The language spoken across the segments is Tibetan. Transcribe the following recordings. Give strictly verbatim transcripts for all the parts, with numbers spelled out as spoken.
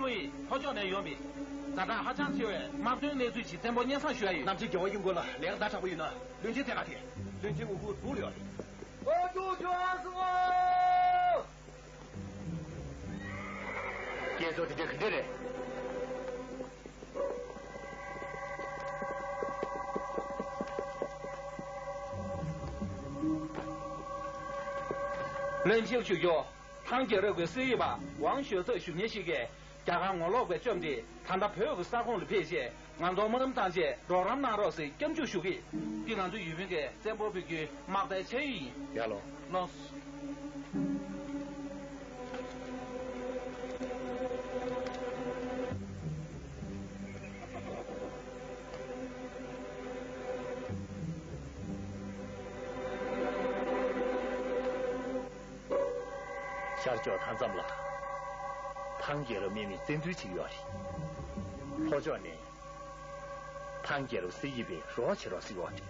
ཡིས་ལྷོ་ཕྱོགས་ནས་ཡོང་བའི་ཛ་དྲག་ཧ་ཅང་ཆེ་བའི་དམག་དོན་གནས་ཚུལ་ཞིག་བཙན་པོ་སྙན་སེང་ཞུ་ཡ་ཡོད། ནམ་ཕྱེད་རྒྱལ་བ་དབྱིན་དགོན་ལ་ལས་ཀ་ཛ་དྲག་པོ་ཡོད་ན་བློན་ཆེན་བཙལ་ག་ཐད། བློན་ཆེན་འུ་ཁུ་སྦུག་ལ་ཡོད་རེད། ཨ་ཅུ་ཅོ་ཨ་སུ་ཨོ། རྒྱལ་ཚོགས་དེ་འདྲ་ག་འདྲ་རེད། བློན་ཆེན་ཞུ་རྒྱུ། ཐང་རྒྱལ་རབས་ཀྱི་སྲིད་འོས་པ་ཝང་ཞོས་ཙེ་ཞུ་མཁན་ཞིག་གིས་རྒྱ་གར་ངོ་ལོག་པས་བཅོམ་སྟེ་ད་ལྟ་བོད་ཀྱི་ས་ཁོངས་ལ་ཕེབས་རྗེས་ང་ཚོར་དམག་རིམ་བཏང་རྗེས་རོགས་རམ་གནང་རོགས་ཟེར་སྐྱབས་འཇུག་ཞུ་གི། འདི་ང་ཚོ་ཡུལ་དཔོན་གྱིས་བཙན་པོར་ཕུལ་རྒྱུའི་དམག་རྟའི་ཆ་ཡིག་ཡིན། ཡ་ལོ། ལོངས། ཤར་ཕྱོགས་མཐའ་མཚམས་ལ་ཐང་རྒྱལ་རབས་མེད་མི་བཙན་འཛུལ་བྱེད་ཀྱི་ཡོད་རེད། ལྷོ་ཕྱོགས་ནས་ཐང་རྒྱལ་རབས་སྲིད་འོས་པས་རོགས་བྱེད་རོགས་ཟེར་ཡོད་རེད།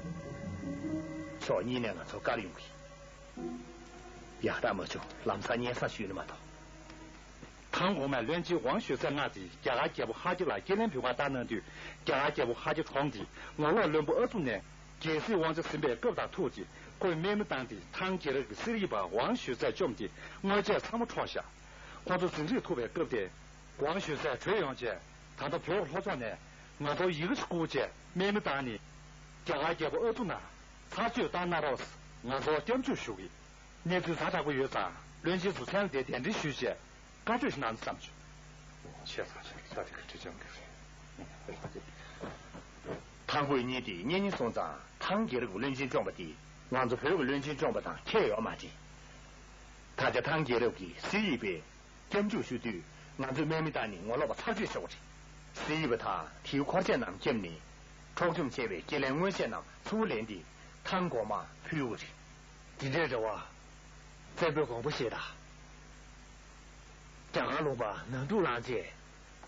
ཕྱོགས་གཉིས་ནས་ང་ཚོར་བཀར་ཡོང་གི། ཡག་རྟགས་མ་བྱུང་། ལམ་སང་སྙན་སེང་ཞུས་ནས་མ་གཏོགས། ཐང་གོང་མའི་བློན་ཆེན་ཝང་ཞོས་ཙེ་མངགས་ཏེ་རྒྱ་གར་རྒྱལ་པོ་ཧ་ཅི་ལ་སྐྱེས་ལན་ཕུལ་ག་བཏང་གནང་དུས། རྒྱ་གར་རྒྱལ་པོ་ཧ་ཅི་གྲོངས་ཏེ་ངོ་ལོག་བློན་པོ་ཨ་ཏུ་ནས་རྒྱལ་སྲིད་དབང་ཆ་ཟིན་པའི་སྐབས་དང་ཐུག་སྟེ་ཁོས་དམག་མི་བཏང་སྟེ་ཐང་རྒྱལ་རབས་ཀྱི་སྲིད་འོས་པ་ཝང་ཞོས་ཙེ་བཅོམ་སྟེ་དངོས་ཆས་ཚང་མ་འཕྲོག་བཞག་ཁོ་ཚོ་ཟིང་འཁྲིག་ཐུག་པའི་སྐབས་དེ། ཝང་ཞོས་ཙེ་བྲོས་ཡོང་རྗེས་ད་ལྟ་བོད་ལྷོ་ཕྱོགས་ནས་ང་ཚོར་ཡི་གེ་ཞིག་བསྐུར་རྗེས་དམག་མི་བཏང་ནས་རྒྱ་གར་རྒྱལ་པོ་ཨ་ཏུ་ན་ཚར་གཅོད་བཏང་གནང་རོགས། ང་ཚོར་སྐྱབས་འཇུག་ཞུ་གི། གནས་ཚུལ་ཛ་དྲག་པོ་ཡོད་ཙང་བློན་ཆེན་ཚོ་མཚན་ལ་དེ་གདན་འདྲེན་ཞུས་རྗེས་བཀའ་གྲོས་ཤིག་གནང་བསམ་བྱུང་། ཆེ་ས་ཆེ་ས་དེ་ག་ཁྲི་ཆང་གི་རེད། ཐང་བོད་གཉིས་དེ་གཉེན་ཉེ་སོང་ཙང་ཐང་རྒྱལ་རབས་ཀྱི་བློན་ཆེན་བཅོམ་པ་དེ་ང་ཚོ་བོད་ཀྱི་བློན་ཆེན་བཅོམ་པ་དང་ཁྱད་ཡོད་མ་རེད། ད་ཆ་ཐང་རྒྱལ་རབས་ཀྱི་སྲིད་འོས་པས་སྐྱབས་འཇུག་ཞུ་དུས་ང་ཚོས་དམག་མི་བཏང་ནས་ངོ་ལོག་པ་ཚར་གཅོད་བྱ་དགོས་རེད། སྲིད་འོས་པ་དང་དེའི་འཁོར་ཆས་རྣམས་བསྐྱབས་ནས་འཕྲོག་བཅོམ་བྱས་པའི་སྐྱེས་ལན་དངོས་ཆས་རྣམས་ཚུར་ལེན་ཏེ་ཐང་གོང་མར་ཕུལ་དགོས་རེད། དེ་འདྲའི་རེ་བ། བཙན་པོའི་དགོངས་པ་བཞེས་དང་། རྒྱ་གར་ལུང་པ་ནང་འཁྲུག་ལངས་རྗེས།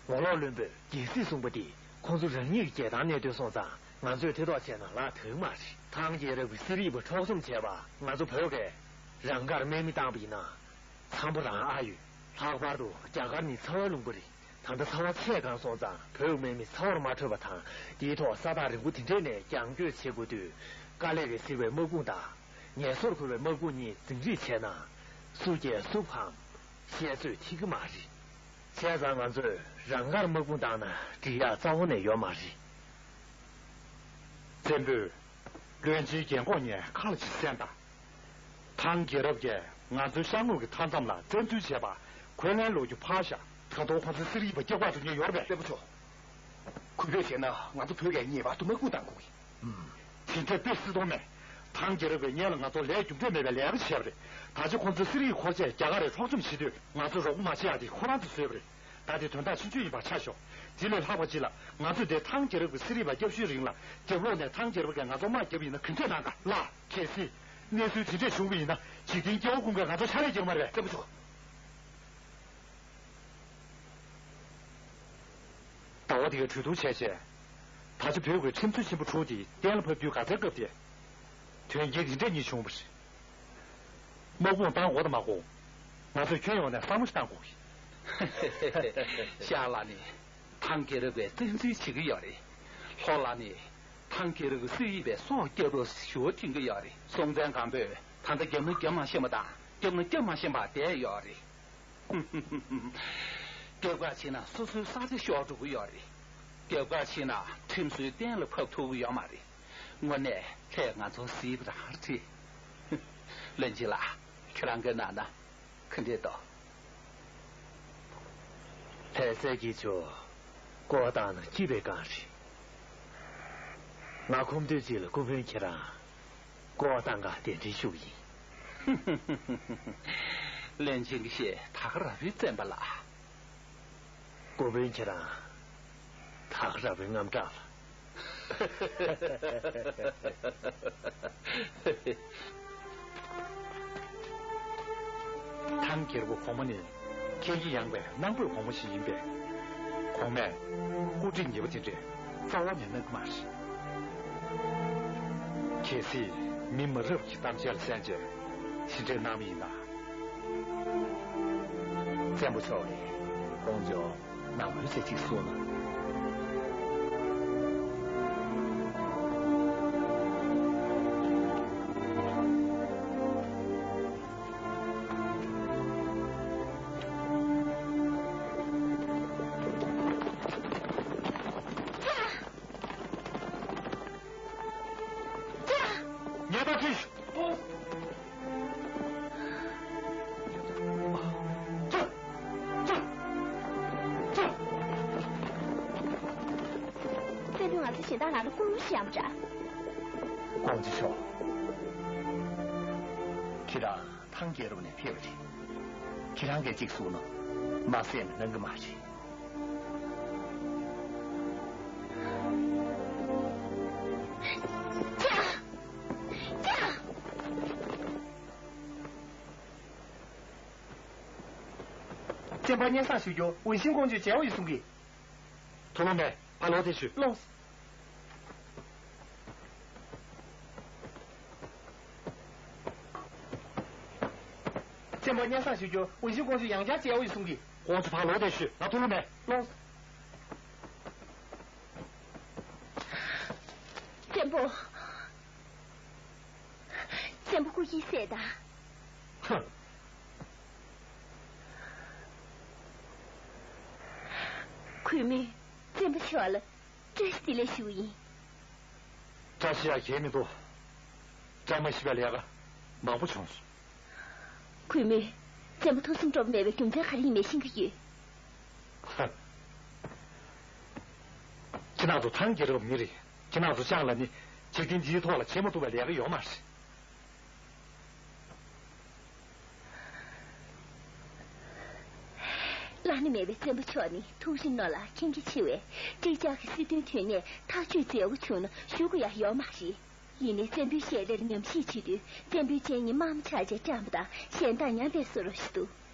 ངོ་ལོག་བློན་པོས་རྒྱལ་སྲིད་བཟུང་པ་འདི་ཁོང་ཚོ་རང་ཉིད་ཀྱི་རྒྱལ་ཐང་གནད་དོན་སོང་ཙང་ང་ཚོས་ཐེ་གཏོགས་བྱས་ན་ལག་ཐོན་མ་རེད། ཐང་རྒྱལ་རབས་ཀྱི་སྲིད་འོས་པ་འཕྲོག་བཅོམ་བྱས་པ་ང་ཚོ་བོད་ཀྱིས་རང་དགར་དམག་མི་བཏང་པ་ཡིན་ན། ཚང་པོ་རང་ཨ་ཡོད། ལྷག་པར་དུ་རྒྱ་གར་ནི་ཚ་བའི་ལུང་པ་རེད། ད་ལྟ་ཚ་བ་ཆད་གང་སོང་ཙང་བོད་དམག་མི་ཚ་བར་མ་འཕྲོད་པ་དང་དེའི་ཐོག་ས་ཐག་རིང་པོ་དེ་འདྲས་ནས་རྒྱང་སྐྱོད་བྱེད་དགོས་དུས་དཀའ་ལས་ཀྱིས་གཟིར་བའི་དམག་དཔུང་དང་ངལ་གསོར་གོལ་བའི་དམག་དཔུང་གཉིས་འཛིང་རེས་བྱས་ན་སུ་རྒྱལ་སུ་ཕམ་བཤད་ཚོད་ཐིག་གི་མ་རེད། བྱས་ཙང་ང་ཚོས་རང་དགར་དམག་དཔུང་བཏང་ན་འགྲིག་ཡག་རྩ་བ་ནས་ཡོད་མ་རེད། བཙན་པོས་བློན་ཆེན་རྒན་གོག་ངས་ཁ་ལ་ཅིག་གསན་དང་། ཐང་རྒྱལ་རབས་ཀྱིས་ང་ཚོའི་ཤར་ངོས་ཀྱི་མཐའ་མཚམས་ལ་བཙན་འཛུལ་བྱས་པ་ཁས་ལེན་ལོག་རྒྱུ་ཕར་བཞག་ད་དུང་ཁོ་ཚོའི་སྲིད་འོས་པ་སྐྱབས་བཀའ་འདྲི་མཁན་ཡོད་རེད་པས། བཙན་པོ་མཆོག་གུས་པས་བྱས་ན་ང་ཚོ་བོད་ཀྱིས་ངེས་པར་དུ་དམག་དཔུང་བཏང་དགོས་ཀྱི། དེ་འདྲ་དཔེ་སྲིད་དོན་མེད། ཐང་རྒྱལ་རབས་ཀྱིས་སྔོན་ལ་ང་ཚོར་ལས་རྒྱུ་འབྲས་མེད་པའི་ལས་ཀ་བྱས་པ་རེད། ད་ཆ་ཁོ་ཚོའི་སྲིད་འོས་འཁོར་ཆས་རྒྱ་གར་རེ་འཕྲོག་བཅོམ་བྱེད་དུས་ང་ཚོས་རོགས་པ་མ་བྱེད་ཡག་དེ་ཁོ་རང་ཚོས་བཟོས་པ་རེད། ད་དེ་དོན་དག་ཆུང་ཆུང་ཡིན་པ་ཆ་ཞོག་དེ་ལས་ལྷག་པ་ཅིག་ལ་ང་ཚོས་འདིར་ཐང་རྒྱལ་རབས་ཀྱི་སྲིད་འོས་པ་སྐྱབས་ཞུའི་རིང་ལ་རྒྱབ་ལོགས་ནས་ཐང་རྒྱལ་རབས་ཀྱིས་ང་ཚོར་དམག་བརྒྱབ་ཡིན་ན་ག་འདྲས་གནང་ག་ལ། གལ་སྲིད་གནས་ཚུལ་དེ་འདྲས་བྱུང་བ་ཡིན་ན་འཇིག་རྟེན་སྐྱེ་བོ་ཀུན་གྱིས་ང་ཚོར་ཕྱག་ལས་རྒྱག་གི་མ་རེད་པས། བཙན་པོ་མཆོག་ཟླ་བ་འདི་ག་གྲོས་བསྡུར་བྱས་རྗེས། ད་ཆ་བོད་ཀྱི་ཁྲིམས་རྩོད་ཆེན་པོ་དྲུག་དེ་གཏན་ལ་ཕབ་དུས་ག་ཚོད་སྐབས་དེ། དོན་རྐྱེན་འདི་འདྲ་གཉིས་བྱུང་བ་རེད། དམག་དཔུང་བཏང་དགོས་དང་མ་དགོས། ང་ཚོས་ཁྱོན་ཡོངས་ནས་བསམ་བློ་ཞིག་བཏང་དགོས་ཀྱི། ཤར་ལ་ནི་ཐང་རྒྱལ་རབས་པས་བཙན་འཛུལ་བྱེད་ཀྱི་ཡོད་རེད། ལྷོ་ལ་ནི་ཐང་རྒྱལ་རབས་ཀྱི་སྲིད་འོས་པས་སྲོག་སྐྱབས་རོགས་ཞུ་བ་བྱེད་ཀྱི་ཡོད་རེད། སྲོང་བཙན་སྒམ་པོས་ད་ལྟ་རྒྱབ་ན་རྒྱབ་མ་ཤེས་པ་དང་རྒྱབ་ན་རྒྱབ་མ་ཤེས་པ་བསྡད་ཡོད་རེད། རྒྱབ་ཁ་ཕྱེ་ན་སོ་སོའི་ས་ཆ་ཤོར་འགྲོ་གི་ཡོད་རེད། རྒྱབ་ཁ་ཕྱེ་ན་ཁྲིམས་སྲོལ་གཏན་ལ་ཕབ་ཐུབ་ཀྱི་ཡོད་མ་རེད། དངོས་གནས་ལྷས་ང་ཚོ་གཟིགས་པ་རང་རེད། བློན་ཆེན་ལགས། ཁྱེད་རང་གིས་གནང་ན་ག་འདྲས་འདུག་ལྷས་སྲས་ཀྱིས་ཁྱོད་བསྐོ་བ་བཏང་ན་སྐྱིད་པའི་སྒང་རེད། ང་ཁོམ་དུས་གཅིག་ལ་སྐུ་དཔོན་ཁྱེད་རང་བསྐོ་བ་བཏང་ག་གདན་འདྲེན་ཞུ་གི་ཡིན། བློན་ཆེན་གྱི་བཤད་ད་ག་རང་རེད་བཙན་པ་ལགས། སྐུ་དཔོན་ཁྱེད་རང་ད་ག་རང་རེད་དངངས་སྐྲག་ལ། ཐང་རྒྱལ་པོ་གོང་མ་ནི་ཁྱེད་ཀྱིས་ཡངས་པའི་གནང་སྤོས་གོང་མ་ཞིག་ཡིན་པས། གོང་མས་བཀོད་སྒྲིག་ཉེས་པ་དེ་འདྲ་རྩ་བ་ནས་གནང་གི་མ་རེད། གལ་སྲིད་མི་མ་རབས་ཀྱི་གཏམ་འཆལ་གསན་བྱས་དེ་འདྲ་གནང་བ་ཡིན་ན། བཙན་པོ་མཆོག་གིས་ཁོང་ཚོ། ནང་མོལ་ཟེར་ཅིག་གསུངས་ན། ཉེས་པ་ཁྲིད། བཙན་པོས་ང་ཚོ་གཞན་དག་ལ་ལ་སྐུལ་སློང་ཞིག་ཡང་འདྲ། ཀོང་ཙེ་ཤོ། ཁྱེད་རང་ཐང་རྒྱལ་རབས་ནས་ཕེབས་པ་རེད། ཁྱེད་རང་གིས་གཅིག་གསུངས་ན་མ་གསན་ན་གནང་གི་མ་རེད། བཙན་པོ་སྙན་སེང་ཞུ་རྒྱུ། ཝུན་ཤིང་ཀོང་ཇོས་མཇལ་བ་ཡོད་གསུང་གི། ཐུགས་སློང་མེད། ཕར་ལོག་སྟེ་ཞུ། ལོངས། བཙན་པོ་སྙན་སེང་ཞུ་རྒྱུ། ཝུན་ཤིང་ཀོང་ཇོས་ཡང་བསྐྱར་མཇལ་བ་ཡོད་གསུང་གི། ཀོང་ཇོ་ཕར་ལོག་སྟེ་ཞུ། ང་ཐུགས་སློང་མེད། ལོངས། བཙན་པོ། བཙན་པོ་སྐུ་ཡིས་གསལ་དང་། ཧ། གུས་མོས་བཙན་པོ་མཆོག་ལ་བཀྲ་ཤིས་བདེ་ལེགས་ཞུ་གི་ཡིན། བཀྲ་ཤིས་ཡ་གས་མི་འདུག་བཀྲ་མ་ཤིས་པའི་ལས་ཀ་མང་པོ་བྱུང་སོང་། གུས་མོས་བཙན་པོ་ཐུགས་སེམས་སྤྲོ་པོ་མེད་པའི་རྒྱུ་མཚན་ག་རེ་ཡིན་མེད་ཤེས་ཀྱི་ཡོད། ཧ། ཁྱེད་རང་ཚོ་ཐང་རྒྱལ་རབས་མི་རེད། ཁྱེད་རང་ཚོ་ཅང་ལ་ནི་འཇིག་རྟེན་འདིའི་ཐོག་ལ་བྱེད་མ་ཐུབ་པའི་ལས་ཀ་ཡོད་མ་རེད། བླ་ན་མེད་པའི་བཙན་པོ་མཆོག་ནི་ཐུགས་རིང་ནོར་ལ་མཁྱེན་གྱི་ཆེ་བས། ཀྲིག་ཅག་གི་སྲིད་དོན་དོན་གནད་ཐག་གཅོད་མཛད་དགོས་བྱུང་ན་ཞུ་དགོས་ཡ་ཡོད་མ་རེད། ཡིན་ནའི་བཙན་པོའི་ཞལ་རས་ཉམས་ཞིབ་བྱེད་དུས་བཙན་པོའི་སྤྱན་གཉིས་དམར་མོ་ཆགས་བྱས་བཀྲམ་པ་དང་གཞན་དག་ཉམས་པའི་བཟོ་འདྲ་ཞིག་འདུག་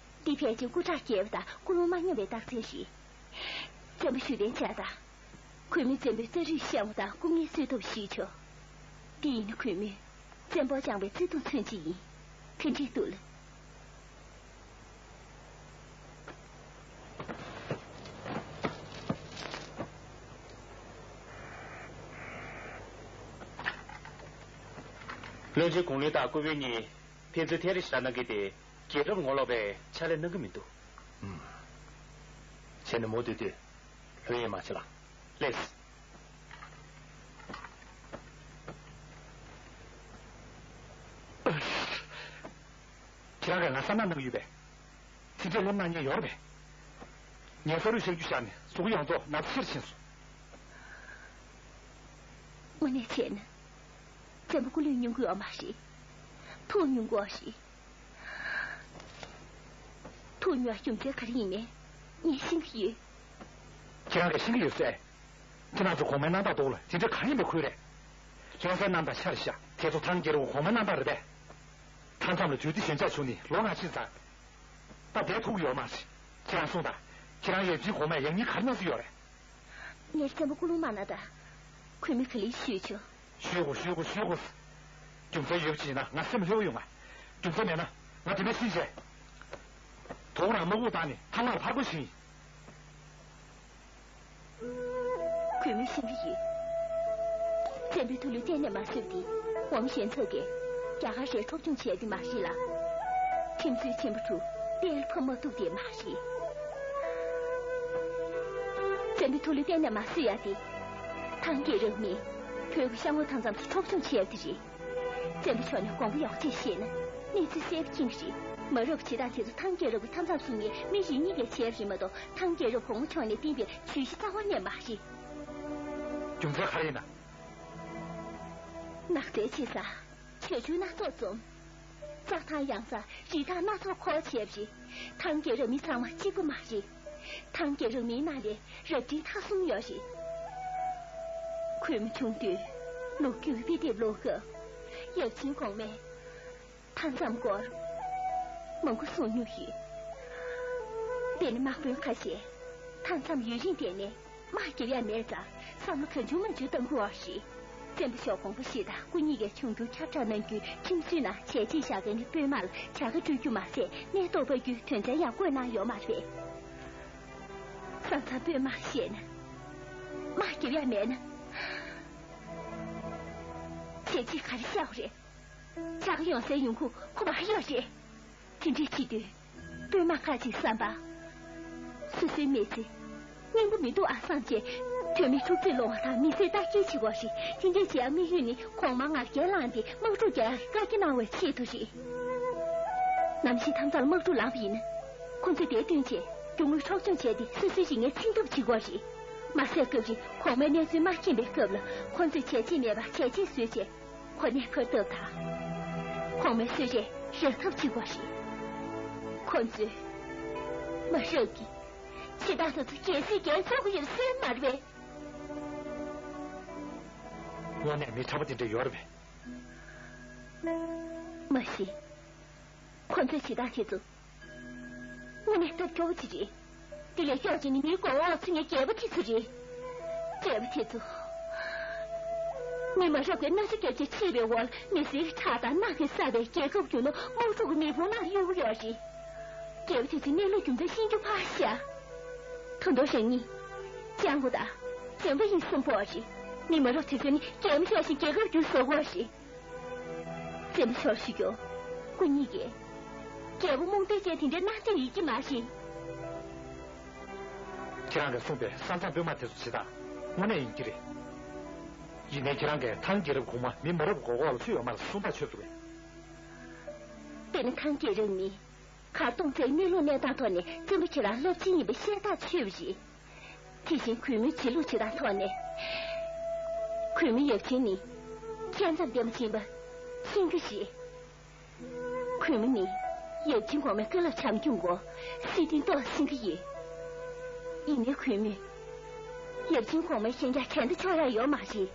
འདི་ཕལ་ཆེར་སྐུ་དྲག་རྒྱལ་བ་དང་སྐུ་རླུང་མ་མཉམ་པའི་རྟགས་མཚན་རེད། བཙན་པོ་བཞུགས་གདན་འཇགས་དང་། གུས་མོས་བཙན་པོའི་རྩ་རུས་བཤམས་པ་དང་སྐུ་ངལ་གསོ་ཐབས་ཤིག་བྱོས། འདི་ཡིན་ན་གུས་མོས་བཙན་པོ་བཅངས་པའི་བརྩེ་དུང་མཚོན་བྱེད་ཡིན། དེ་འདྲས་འདུག་ལ། བློན་ཆེན་གུང་ལུན་དང་སྐུ་བོད་གཉིས་ཕན་ཚུན་ཐད་རི་ཞིག་ལ་གནང་གི་དེ་རྒྱལ་རབས་ངོ་ལོག་པའི་ཕྱག་ལས་གནང་གི་མི་འདུག་ཨུམ། བྱས་ན་མུ་མཐུད་དུ་ལྷོད་གཡེང་མ་བྱེད་ལ། ལེགས། ཁྱེད་རང་གིས་ང་བསམ་ན་གནང་གི་ཡོད་པས། དེ་འདྲས་ལན་གནང་མཁན་ཡོད་རེད་པས། ངས་ས་རུ་བཤད་རྒྱུ་བཞག་ནས་གཟུགས་པོ་ཡོངས་རྫོགས་ན་ཚ་ཆེར་ཕྱིན་སོང་། དངོས་གནས་བྱས་ན། བཙན་པོ་སྐུ་ལུས་ཉུང་གི་ཡོད་མ་རེད། ཐུགས་ཉུང་གི་ཡོད་རེད། ཐུགས་ཉུང་བ་རྒྱུ་མཚན་ག་རེ་ཡིན་མིན་ངས་ཤེས་ཀྱི་ཡོད། ཁྱེད་རང་གིས་ཤེས་ཀྱི་ཡོད་ཟེར། ཁྱེད་རང་ཚོ་གོང་མའི་རྣམ་ཐར་ཐོག་ལ་དེ་འདྲ་གང་ཡིན་པའི་ཁུལ་རེད། ལྷ་སའི་རྣམ་ཐར་ཤར་ཤག་དེ་ཚོ་ཐང་རྒྱལ་རབས་གོང་མའི་རྣམ་ཐར་རེད་པས། མཐའ་མཚམས་ལ་དུས་བདེ་ཞོད་འཇགས་བྱུང་ནས་ལོ་ལྔ་ཕྱིན་ཙང་། ད་བསྡད་ཐུབ་ཀྱི་ཡོད་མ་རེད། ཁྱེད་རང་གསུངས་དང་། ཁྱེད་རང་ཡབ་ཆེན་གོང་མས་ཡང་སྙིང་ག་རེ་གནང་སྲིད་ཡོད་རེད། ངས་བཙན་པོ་སྐུ་རླུང་མ་གནང་དང་། གུས་མོས་ག་ལེར་ཞུས་ཆོག་ཞུ་དགོས་ཞུ་དགོས་ཞུ་དགོས། རྒྱུ་མཚན་ཡོད་པ་ཅིག་ཡིན་ན་ང་སེམས་ལྷོད་པོ་ཡོང་ང་། རྒྱུ་མཚན་མེད་ན་ང་དེ་འདྲ་ཤི་བྱས། དོ་རང་དམག་དཔུང་བཏང་ནས་ཐང་ལྷ་ལ་ཕར་རྒོལ་བཞིན་ཡིན། གུས་མོས་ཤེས་ཀྱི་ཡོད། བཙན་པོའི་ཐུགས་ལུས་གཏན་ནས་མ་གསོས་ཏེ། འོག་མིན་གཞན་ཚོ་གིས་རྒྱ་གར་རེ་འཕྲོག་བཅོམ་བྱས་ཏེ་མ་རེད་ལ། ཁྲིམས་རྩོད་ཆེན་པོ་དྲུག་གཏན་ལ་ཕབ་མ་ཐུབ་དེ་མ་རེད། བཙན་པོའི་ཐུགས་ལུས་གཏན་ནས་མ་གསོས་ཡ་དེ། ཐང་རྒྱལ་རབས་མིས་བོད་ཀྱི་ཤར་ངོས་མཐའ་མཚམས་སུ་འཕྲོག་བཅོམ་བྱས་ཡ་དེ་རེད། བཙན་པོ་མཆོག་ནས་དགོངས་པ་ཡག་ཅིག་བཞེས་ན་གནས་ཚུལ་གསལ་པོ་མཁྱེན་གྱི་རེད། མ་རབས་བྱེད་སྟངས་དེ་ཚོ་ཐང་རྒྱལ་རབས་ཀྱི་མཐའ་མཚམས་སུ་ངས་མི་རེ་གཉིས་ཀས་བྱས་པ་རེད་མ་གཏོགས་ཐང་རྒྱལ་རབས་གོང་མ་མཆོག་ནས་བསྟན་པའི་ཇུས་གཞི་རྩ་བ་ནས་མ་རེད། རྒྱུ་མཚན་ག་རེ་ཡིན་ན། ནགས་ཚལ་ཆེ་ས། བྱ་ཆུ་སྣ་ཚོགས་འཛོམས། རྩྭ་ཐང་ཡངས་ས་རི་དྭགས་སྣ་ཚོགས་འཁོར་བྱས་པ་རེད། ཐང་རྒྱལ་རབས་མི་ཚང་མ་གཅིག་པ་མ་རེད། ཐང་རྒྱལ་རབས་མིའི་ནང་ལ་རབ་འབྲིང་ཐ་གསུམ་ཡོད་རེད། གུས་མོ་ཆུང་དུས་ལོ་རྒྱུས་དཔེ་དེབ་ཀློག་སྐབས་ཡབ་ཆེན་གོང་མས། མཐའ་མཚམས་སྐོར། མང་པོ་གསུང་མྱོང་ཡོད། དེ་ནི་དམག་དཔོན་ཁ་ཤས། མཐའ་མཚམས་ཡུན་རིང་བསྡད་ནས་དམག་རྒྱག་ཡ་མེད་ཙང་བསམ་བློ་གང་བྱུང་མང་བྱུང་གཏང་གི་ཡོད་རེད། བཙན་པོ་མཆོག་དགོངས་པ་བཞེས་དང་སྐུ་ཉིད་ཀྱིས་འབྱུང་འགྱུར་ཁྱབ་བསྒྲགས་གནང་རྒྱུའི་ཁྲིམས་བཟོས་ན་བྱས་རྗེས་བཞག་མཁན་གྱི་དཔོན་དམག་ལ་བྱ་དགའ་སྤྲོད་རྒྱུ་མ་ཟད་གནས་སྟོབས་སྤར་རྒྱུའི་དོན་ཚན་ཡང་བཀོད་གནང་ཡོད་མ་རེད། ས་མཚམས་དཔོན་དམག་བཤད་ན། དམག་རྒྱབ་ཡ་མེད་ན། བྱས་རྗེས་ག་རེ་བཞག་རེད། ཕྱག་ཡོང་སའི་ཡོང་ཁུངས་ཁོ་མ་ཡོད་རེད། དེ་འདྲའི་བྱེད་དུས། དཔོན་དམག་ཁ་ཅིག་བསམ་པ། སོ་སོའི་མི་ཚེ། སྙིང་པོ་མི་འདུག་ཨ་བསམ་བྱས། དོན་མེད་འཁྲུག་རྩོད་སློང་བ་དང་མི་ཚེ་ལྟ་སྐྱེལ་བྱེད་དགོས་ཤིང་། དེ་འདྲའི་བྱེད་ཡ་དམིགས་ཡུལ་ནི་གོང་མ་ང་རྒྱལ་བླངས་ཏེ་དམག་འཁྲུག་རྒྱག་ཡ་བཀག་རྒྱ་གནང་བའི་ཆེད་དུ་རེད། ནམ་ཞིག་ཐང་ཚང་ལ་དམག་འཁྲུག་ལངས་པ་ཡིན་ན། ཁོ་ཚོས་དེ་བསྟུན་བྱས་རྒྱུ་དངོས་འཕྲོག་བཅོམ་བྱས་ཏེ་སོ་སོའི་རིག་གནས་ཚིམ་ཐབས་བྱེད་དགོས་རེད། མ་ཟད་སྐབས་རིང་གོང་མའི་གནས་ཚུལ་མ་མཁྱེན་པའི་སྐབས་ལ་ཁོ་ཚོས་བྱས་རྗེས་མེད་པར་བྱས་རྗེས་བཟོས་བྱས། ཁོ་ནས་ཕར་བཏབ་དང་། གོང་མའི་གསོལ་རས་རག་ཐབས་བྱེད་དགོས་ཤིང་། ཁོ་ཚོས་མ་རབས་ཀྱི་བྱེད་སྟངས་དེ་ཚོ་གལ་སྲིད་འགན་འཁྱེར་དགོས་ཡོད་སྲིད་མ་རེད་པས། དངོས་གནས་མི་ཁྲ་པོ་དེ་འདྲ་ཡོད་རེད་པས། མ་གཞི། ཁོ་ཚོའི་བྱེད་སྟངས་དེ་ཚོ། དངོས་གནས་སྟབས་སྐྱོ་བོ་ཅིག་རེད། དེ་ལས་སྐྱོ་ཅིག་ནི་མིའི་མགོ་འོག་ལ་ཚུད་མཁན་རྒྱལ་པོ་དེ་ཚོ་རེད། རྒྱལ་པོ་དེ་ཚོ། མི་མ་རབས་ཀྱི་མནར་གཅོད་རྒྱབ་བྱས་ཕྱིར་བའི་འོག་ལ་མི་སེར་ཁྲག་དང་རྣག་གིས་བསགས་པའི་རྒྱལ་ཁབ་བསྒྱུར་ན་དམག་འཁྲུག་གི་མེ་ཕུང་ནང་གཡུག་གི་ཡོད་རེད། རྒྱལ་པོ་དེ་ཚོའི་གནས་ལུགས་རྒྱུ་མཚན་ཤེས་རྒྱུ་ཕར་བཞག་ད་དུང་རང་ཉིད། སྤྱང་པོ་དང་། བཙན་པོ་ཡིན་གསུངས་པ་རེད། མི་མ་རབས་དེ་ཚོ་ནི་རྒྱལ་མོ་ཤོར་ཞིང་རྒྱལ་ཁབ་བསྒྱུར་བཟོ་དགོས་རེད། བཙན་པོ་ཤོར་ཞིག་ཡོང་། སྐུ་ཉིད་ཀྱིས། རྒྱལ་པོ་རྨོངས་དད་ཅན་དེ་འདྲའི་མནར་གཅོད་ཡིན་གྱི་མ་རེད། ཁྱེད་རང་གིས་གསུངས་པའི་ས་མཚམས་དཔོན་དམག་དེ་ཚོ་བྱེད་སྟངས་དངོས་གནས་ཡིན་གྱི་རེད། ཡིན་ནའི་ཁྱེད་རང་གིས་ཐང་རྒྱལ་རབས་གོང་མ་མི་མ་རབས་མགོ་འོག་ལ་ཚུད་ཡོད་མ་རེད་གསུངས་ཐག་ཆོད་འདུག་པས། དཔེར་ན་ཐང་རྒྱལ་རབས་ནི། གར་སྟོང་རྩའི་གནས་ལུགས་གནས་སྟངས་ཐོག་ནས་བཙན་པོ་ཁྱེད་རང་རླབས་ཆེན་ཡིན་པ་ཤེས་ཐག་ཆོད་པ་རེད། དེ་བཞིན་གུས་མོའི་བྱེད་ལུགས་བྱེད་སྟངས་ཐོག་ནས། གུས་མོ་ཡབ་ཆེན་ནི། ཁྱད་མཚར་ལྡན་པ་ཡིན་པ་མཁྱེན་གྱི་རེད། གུས་མོ་ནི་ཡབ་ཆེན་གོང་མའི་བཀའ་སློབ་བྱམས་སྐྱོང་སྒོ་སྲིད་དོན་ཐོག་ཟིན་གྱི་ཡོད། ཡིན་ནའི་གུས་མོས་ཡབ་ཆེན་གོང་མའི་ཞལ་རྒྱག་དྲན་ད་ཆོག་ཡ་ཡོད་མ་རེད།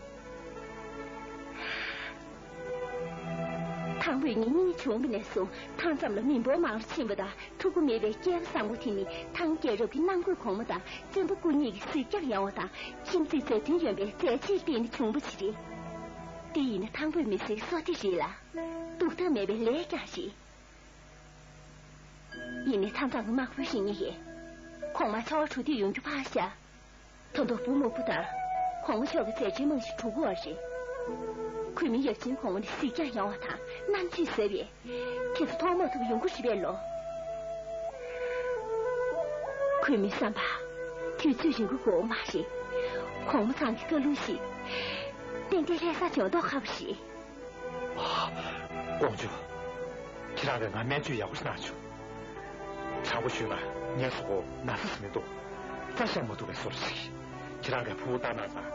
ཐང་བོད་གཉིས་གཉིས་བྱུང་བ་ནས་བཟུང་ཐང་མཚམས་ལ་མི་འབོར་མང་རུ་ཕྱིན་པ་དང་། ཕྲུ་གུ་མེད་པའི་སྐལ་བཟང་པོ་དེ་ནི་ཐང་རྒྱལ་རབས་ཀྱི་ནང་ཁུལ་གོང་མ་དང་བཙན་པོ་སྐུ་ཉིད་ཀྱི་གཟིགས་སྐྱོང་ཡོང་བ་དང་ཁྱིམ་མཚེས་མཛའ་མཐུན་ཡོང་བའི་མཛད་རྗེས་བརྟེན་ནས་བྱུང་བ་ཞིག་རེད། དེ་ཡིན་ན་ཐང་བོད་མི་སེར་བསོད་བདེ་རེད་ལ། སྡུག་ཐབས་མེད་པའི་ལས་ཀྱང་རེད། ཡིན་ནའི་ཐང་ཚང་གི་དམག་དཔོན་ཞིག་ནི་ཡིན། གོང་མ་ཆར་པ་དྲུག་སྡེ་ཡོང་རྒྱུ་ཕར་བཞག་ད་དུང་བུ་མོ་བུ་དང་གོང་མ་མཆོག་གི་མཛད་རྗེས་རྨང་གཞི་གྲུབ་པ་རེད། གུས་མོ་ཡབ་ཆེན་གོང་མ་ནས་གཟིགས་སྐྱོང་ཡོང་བ་དང་རྣམ་དཔྱོད་ཟབ་པས། ཁྱེད་ཚོ་མཐོང་མ་ཐུབ་ཡོང་གི་རེད་པས་ལོ། གུས་མོའི་བསམ་པ། དུས་ཚོད་རིང་པོ་དགོས་མ་རེད། གོང་མ་ཚང་གི་བཀའ་ལུང་ཞིག་ཏན་ཏན་སླེབས་ས་བྱུང་མདོག་ཁ་པོ་རེད། ཀོང་ཇོ། ཁྱེད་རང་གིས་ང་སྨན་བཅོས་ཡག་པོ་ཞིག་གནང་བྱུང་། དྲང་པོ་ཞུས་ན་ངའི་གཟུགས་པོ་ན་ཚ་ཞིག་མི་འདུག་རྩྭ་བཞག་མ་ཐུབ་པའི་བཟོ་འདྲ་ཞིག་ཁྱེད་རང་གིས་ཕུ་བོ་ལྟ་གནང་ཙང་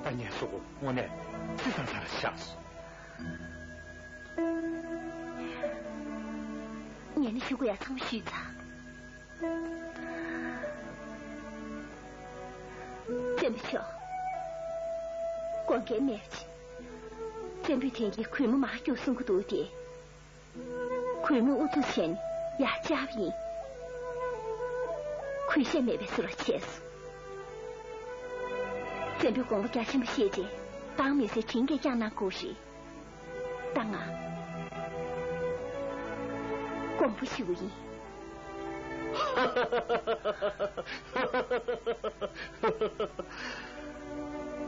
ད་ངའི་གཟུགས་པོ་དངོས་གནས་ཚེ་སང་ས་ར་ཆགས་སོང་། ངས་ནི་ཞུ་དགོས་ཡ་ཚང་མ་ཞུས་ཚར། བཙན་པོ་མཆོག་དགོངས་འགལ་མེད་པ་ཅིག་བཙན་པོས་དེང་གི་གུས་མོ་མར་རྒྱུགས་གསུང་གི་འདུག་སྟེ། གུས་མོས་ཨུ་ཚུགས་བྱས་ནས་ཡར་བཅར་བ་ཡིན། གུས་ཞབས་མེད་པའི་བཟོ་འདྲ་བྱས་སོང་། བཙན་པོས་དགོངས་པ་རྒྱ་ཆེན་པོ་བཞེས་རྗེས་འབངས་མི་སེར་དྲིན་གྱིས་བསྐྱངས་གནང་དགོས་རེད། ད་ང་དགོངས་པ་ཞུ་གི་ཡིན།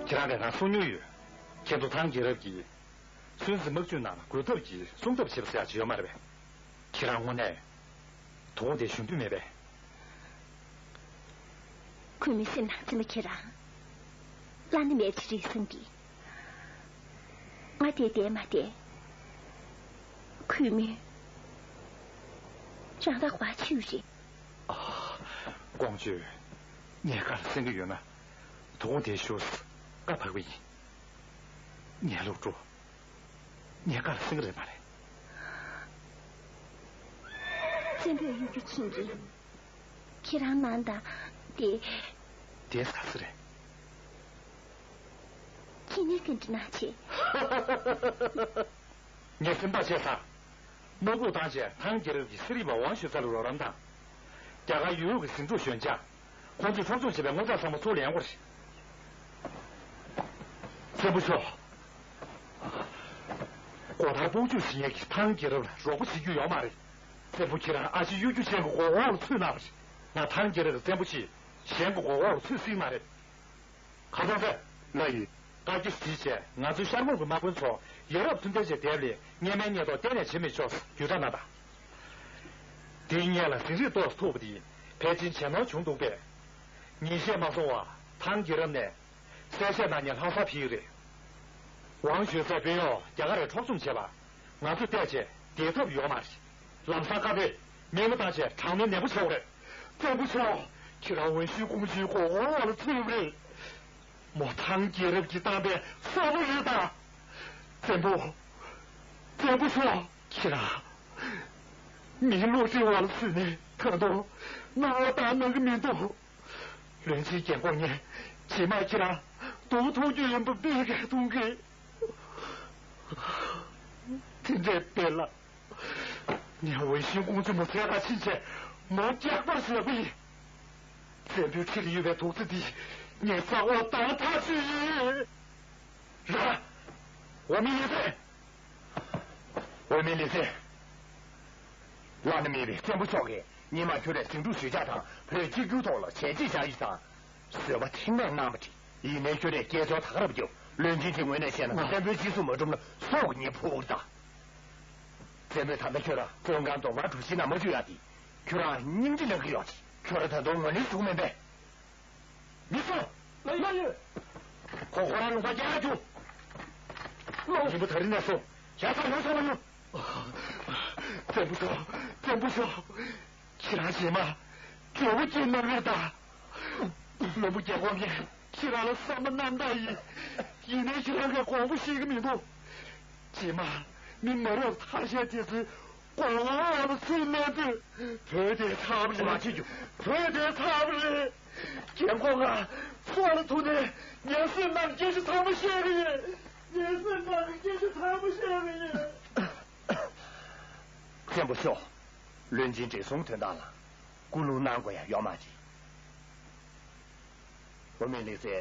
ཁྱེད་རང་གིས་ང་གསུང་མྱོང་ཡོད། ཁྱེད་ཚོ་ཐང་རྒྱལ་རབས་ཀྱིས་སྲོལ་འཛིན་དམག་ཇུས་ནང་ལ་རྒོལ་ཐབས་ཀྱིས་སྲུང་ཐབས་བྱེད་པ་ཟེར་ཡག་ཅིག་ཡོད་མ་རེད་པས། ཁྱེད་རང་དངོས་གནས་དོ་དགོང་དེ་ཞུ་འདོད་མེད་པས། གུས་མོའི་སེམས་ནང་བཙན་པོ་ཁྱེད་རང་བླ་ན་མེད་པ་ཅིག་རེད་བསམ་གི། ང་དེ་བསྡད་མ་བསྡད། གུས་མོས་རང་རྟག་པར་ཆེའུ་རེད། ཀོང་ཇོ། ངས་ག་རེ་གསན་གི་ཡོད་ན་དོ་དགོང་དེ་ཞུ། བཀའ་ཕབ་པ་ཡིན། ངའི་ལུག་སྒྲོ། ངས་ག་རེ་གསན་གི་རེད་མ་རེད། བཙན་པོས་གཡོ་སྒྱུ་མཁྱེན་གི། ཁྱེད་རང་ནང་དང་དེ། དེ་ཟ་ས་རེད། ཁྱེད་ནས་ག་འདྲ་གནང་བྱེད། ངས་སེམས་ཐག་བཅད་ཚར། དམག་འཁྲུག་བཏང་རྗེས་ཐང་རྒྱལ་རབས་ཀྱིས་སི་རི་བ་ཝང་གཞུ་རྩ་ལ་རོགས་རམ་དང་། རྒྱ་གར་ཡུལ་གྱི་ཟིང་འཁྲུག་ཞོད་འཇགས། ཁོང་ཚོས་འཕྲོག་བཅོམ་བྱས་པའི་རྔོན་ཆས་ཚང་མ་ཚུར་ལེན་དགོས་རེད། བཙན་པོ་མཆོག་སྒོ་ཐར་ཕུག་ཆུ་ཞིག་ངེད་ཀྱིས་ཐང་རྒྱལ་རབས་ལ་རོགས་པ་བྱེད་རྒྱུ་ཡོད་མ་རེད། བཙན་པོ་ཁྱེད་རང་ཨ་ཕྱི་གཡོ་སྒྱུ་ཅན་གྱི་མགོ་འོག་ལ་ཚུད་གནང་བ་རེད། ང་ཐང་རྒྱལ་རབས་ཀྱི་བཙན་པོ་ཆེ། གཞན་གྱི་མགོ་སྐོར་ལ་ཚུད་སྲིད་མ་རེད། ཁ་སང་ཚེ། ལ་ཡིས། བཀའ་རྒྱ་གཞིར་བྱས་ང་ཚོའི་ཤར་ཁོངས་ཀྱི་དམག་དཔོན་ཚོ་ཡ་རབས་མཐུན་ལྡན་ཅན་དེབ་ལས་སྔས་མའི་ཉེས་རྟོག་གཏན་ནས་བྱེད་མི་ཆོག་བརྒྱུད་བསྒྲགས་གནང་དང་། དེའི་སྔོན་ལ་ཟིན་བྲིས་ཏོག་ཙམ་ཐུག་པ་དེ་ཕལ་ཆེར་བྱེད་ནོར་བྱུང་འདུག་པས། ཉིན་ཤས་མ་སོང་བར་ཐང་རྒྱལ་རབས་ནས་གསལ་བཤད་གནང་མཁན་ལྷ་སར་ཕེབས་ཀྱི་རེད། ཝང་ཞུས་ཚེ་དཔོན་གཡོག་རྒྱ་གར་རེ་འཕྲོག་བཅོམ་བྱས་པ། ང་ཚོས་བལྟས་བྱས་བསྡད་ཐབས་ཡོད་མ་རེད། ལམ་སང་བཀའ་པོད་མེ་མོ་བཏང་བྱས་དྲག་གནོན་ནན་པོ་བྱེད་དགོས་རེད། བཙན་པོ་མཆོག་ཁྱེད་རང་ཝུན་ཤིན་ཀོང་ཇོའི་མགོ་སྐོར་ལ་ཚུད་པ་རེད། མོ་ཐང་རྒྱལ་རབས་ཀྱིས་བཏང་པའི་བསམ་བློ་རེད་ད། བཙན་པོ། བཙན་པོ་མཆོག་ཁྱེད་རང་། མི་བློ་བདེ་བ་ལ་བཟོས་ནས་ད་དུང་སྣང་བ་ལྟར་གནང་གི་མི་འདུག་བློན་ཆེན་རྒན་གོག་ངས་རྗེས་མ་ཁྱེད་རང་སྡུག་ཐུག་རྒྱུ་ཡིན་པ་དཔེ་གལ་མཐོང་གི། དེ་འདྲའི་དཔེ་ལ། ངས་ཝེ་ཤིང་ཀུང་ཙི་མོ་བཙལ་ག་ཕྱིན་བྱས་མོ་སྐྱག་པར་བཟོས་པ་ཡིན། བཙན་པོའི་ཁྲི་ལ་ཡོད་པའི་དུག་རྫས་འདི་ངས་ས་འོག་བཏང་ཐག་ཆོད་ཡིན། ར། འོ་མི་ལི་ཙེ། འོ་མི་ལི་ཙེ། བླ་ན་མེད་པའི་བཙན་པོ་མཆོག་གིས་ཉི་མ་ཁྱོད་རའི་ཟིང་འཁྲུག་ཞུ་འཇགས་དང་བོད་གཅིག་གྱུར་ཐོག་ལ་བྱས་རྗེས་བཞག་ཡོད་ཙང་། བཟོད་པ་ཐེངས་མེད་གནང་བ་བྲིས། ཡིན་ནའི་ཁྱོད་རས་སྐད་ཅོར་ད་ག་རབ་རྒྱབ། བློན་ཆེན་གྱི་ངོས་ནས་བཤད་ན་བཙན་པོའི་སྤྱི་སྲུང་མ་བསྒྲུབས་ན་སྲོག་གི་ཉེན་ཕོག་གི་རེད་ད། བཙན་པོས་ད་ལྟ་ཁྱོད་ར་བཙོན་ཁང་རྡོ་ཁང་གྲུ་བཞི་ནང་མ་བཅུག་ཡག་དེ་ཁྱོད་རང་སྙིང་རྗེ་ལབ་ཀྱི་ཡོད་རེད། ཁྱོད་ར་ད་དུང་ངོ་ལེན་ཞུ་གི་མིན་པས། མི་སྲུང་། ལགས་ཡོད། ཁོ་ཁོ་རང་ལུང་པ་རྒྱག་རྒྱུ། ལགས། ཉིན་མོ་ད་རིང་ནས་བཟུང་ཞག་ཚང་ཡོང་ཆོག་མ་ཡོང་། བཙན་པོ་མཆོག་བཙན་པོ་མཆོག་ཁྱེད་རང་རྗེས་མ་འབྲས་བུ་སྐྱེས་གནང་རེད་ད། བློན་པོ་རྒྱལ་འགོང་ངས་ཁྱེད་རང་ལ་བསམ་པ་རྣམ་དག་ཡིན། ཡིན་ནའི་ཁྱེད་རང་གིས་དགོངས་པ་བཞེས་ཀྱི་མི་འདུག་རྗེས་མ་མི་མ་རབས་ཐ་ཤལ་དེ་ཚོའི་མགོ་སྐོར་ལ་ཚུད་གནས་དུས་བོད་དེ་ཚར་བ་རེད། བོད་དེ་ཚར་བ་རེད། རྒན་འགོང་ང་སྲོག་ལ་ཐུག་ནས་ངལ་གསོ་གནང་སྐད་ཆ་ཚང་མ་བཤད་གི་ཡིན། ངལ་གསོ་གནང་སྐད་ཆ་ཚང་མ་བཤད་གི་ཡིན། བཙན་པོ་མཆོག་བློན་ཆེན་བགྲེས་སོང་དོན་དག་ལ་སྐུ་རླུང་གནང་དགོས་ཡ་ཡོད་མ་རེད། འོ་མི་ལི་ཙེ།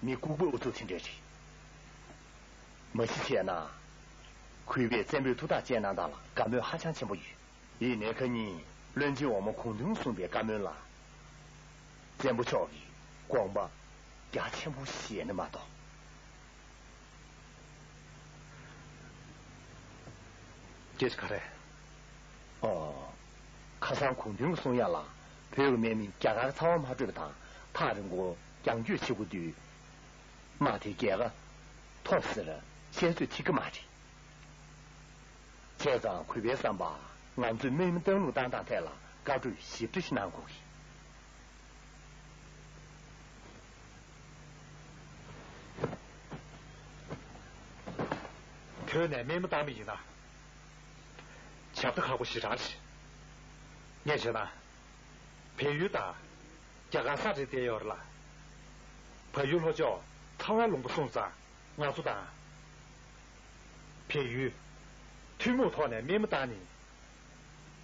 མི་ལྐུགས་པའི་ཨུ་ཚུགས་དེ་འདྲས་རེད། མ་གཞི་བྱས་ན། གུས་པས་བཙན་པོའི་ཐུགས་ཐག་བཅད་གནང་སྟངས་ལ་དགའ་མོས་ཧ་ཅང་ཆེན་པོ་ཡོད། ཡིན་ནའི་ཁ་ཉིན་བློན་ཆེན་འོག་མ་གུང་ཐུང་གསུངས་པའི་བཀའ་མོལ་ལ། བཙན་པོ་མཆོག་གིས་དགོངས་པ་རྒྱ་ཆེན་པོ་བཞེས་ནི་མ་གཏོགས། སྐད་ཆ་ག་རེ། ཨོ། ཁ་སང་གུང་ཐུང་གི་གསུང་ཡག་ལ་བོད་ཀྱི་དམག་མི་རྒྱ་གར་ཚ་བ་མ་སྤྲོད་པ་དང་ཐག་རིང་པོ་རྒྱང་སྐྱོད་བྱེད་དགོས་དུས། དམག་དེ་རྒྱལ་ཁ་ཐོབ་ཟེར་བཤད་ཚོད་ཐིག་གི་མ་རེད། བྱས་ཙང་གུས་པའི་བསམ་པ་ང་ཚོས་དམག་མི་ལྟ་ཀློག་བཏང་སྟངས་ཐད་ལ་བཀའ་གྲོས་ཞིབ་ཕྲ་ཞིག་གནང་དགོས་ཀྱི། བོད་ནས་དམག་མི་བཏང་མི་ཡིན་ན། བྱ་ཐབས་ཁག་པོ་ཞེ་དྲག་རེད། ངས་བྱས་ན། བལ་ཡུལ་དང་། རྒྱ་གར་ས་འབྲེལ་བསྡད་ཡོད་རེད་ལ། བལ་ཡུལ་ལྷོ་ཕྱོགས་ཚ་བའི་ལུང་པ་སོང་ཙང་ང་ཚོ་དང་། བལ་ཡུལ། ཐུན་མོང་ཐོག་ནས་དམག་མི་བཏང་ནས།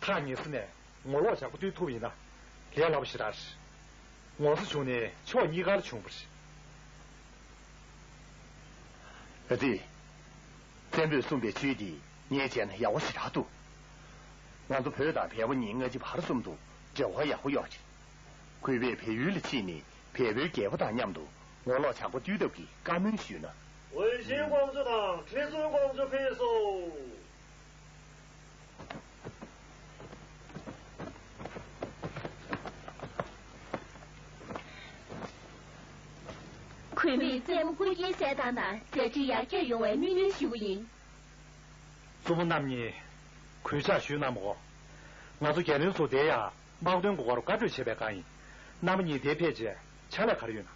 ཐག་ཉེ་ས་ནས་ངོ་ལོག་ཇག་པ་བཏུལ་ཐུབ་ཡིན་ན། ལས་སླ་པོ་ཞེ་དྲག་རེད། ངོ་ཚ་བྱུང་ནས་ཕྱོགས་གཉིས་ཀར་བྱུང་བ་རེད། ཨ་ཙི། བཙན་པོས་གསུངས་པའི་ཆོས་འདི་ངས་བྱས་ན་ཡག་པོ་ཞེ་དྲག་འདུག་ང་ཚོ་བོད་དང་བལ་པོ་གཉིས་སྔ་ཕྱི་བར་གསུམ་དུ་འབྲེལ་བ་ཡག་པོ་ཡོད་རེད། གུས་པས་བལ་ཡུལ་ལ་ཕྱིན་ནས་བལ་པོའི་རྒྱལ་པོ་དང་མཉམ་དུ་ངོ་ལོག་ཇག་པ་བཏུལ་ཐབས་ཀྱི་བཀའ་མོལ་ཞུས་ན། ཝུན་ཤིན་ཀོང་ཇོ་དང་ཁྲི་བཙུན་ཀོང་ཇོ་ཕེབས་སོང་། གུས་མོས་བཙན་པོ་སྐུ་སྐྱེ་གསལ་ཐང་དང་མཛད་འཕྲིན་ཡར་རྒྱས་ཡོང་བའི་སྨོན་འདུན་ཞུ་གི་ཡིན། བཙུན་མོ་རྣམ་གཉིས་གུས་ཕྱག་ཞུས་གནང་མོ། ང་ཚོ་རྒྱལ་བློན་ཚོ་དེ་ཡང་དམག་དོན་གྱི་སྐོར་བཀའ་གྲོས་བྱེད་པའི་སྒང་ཡིན། རྣམ་པ་གཉིས་དེ་ཕེབས་རྗེས་ཕྱག་ལས་ག་རེ་ཡོད་ན།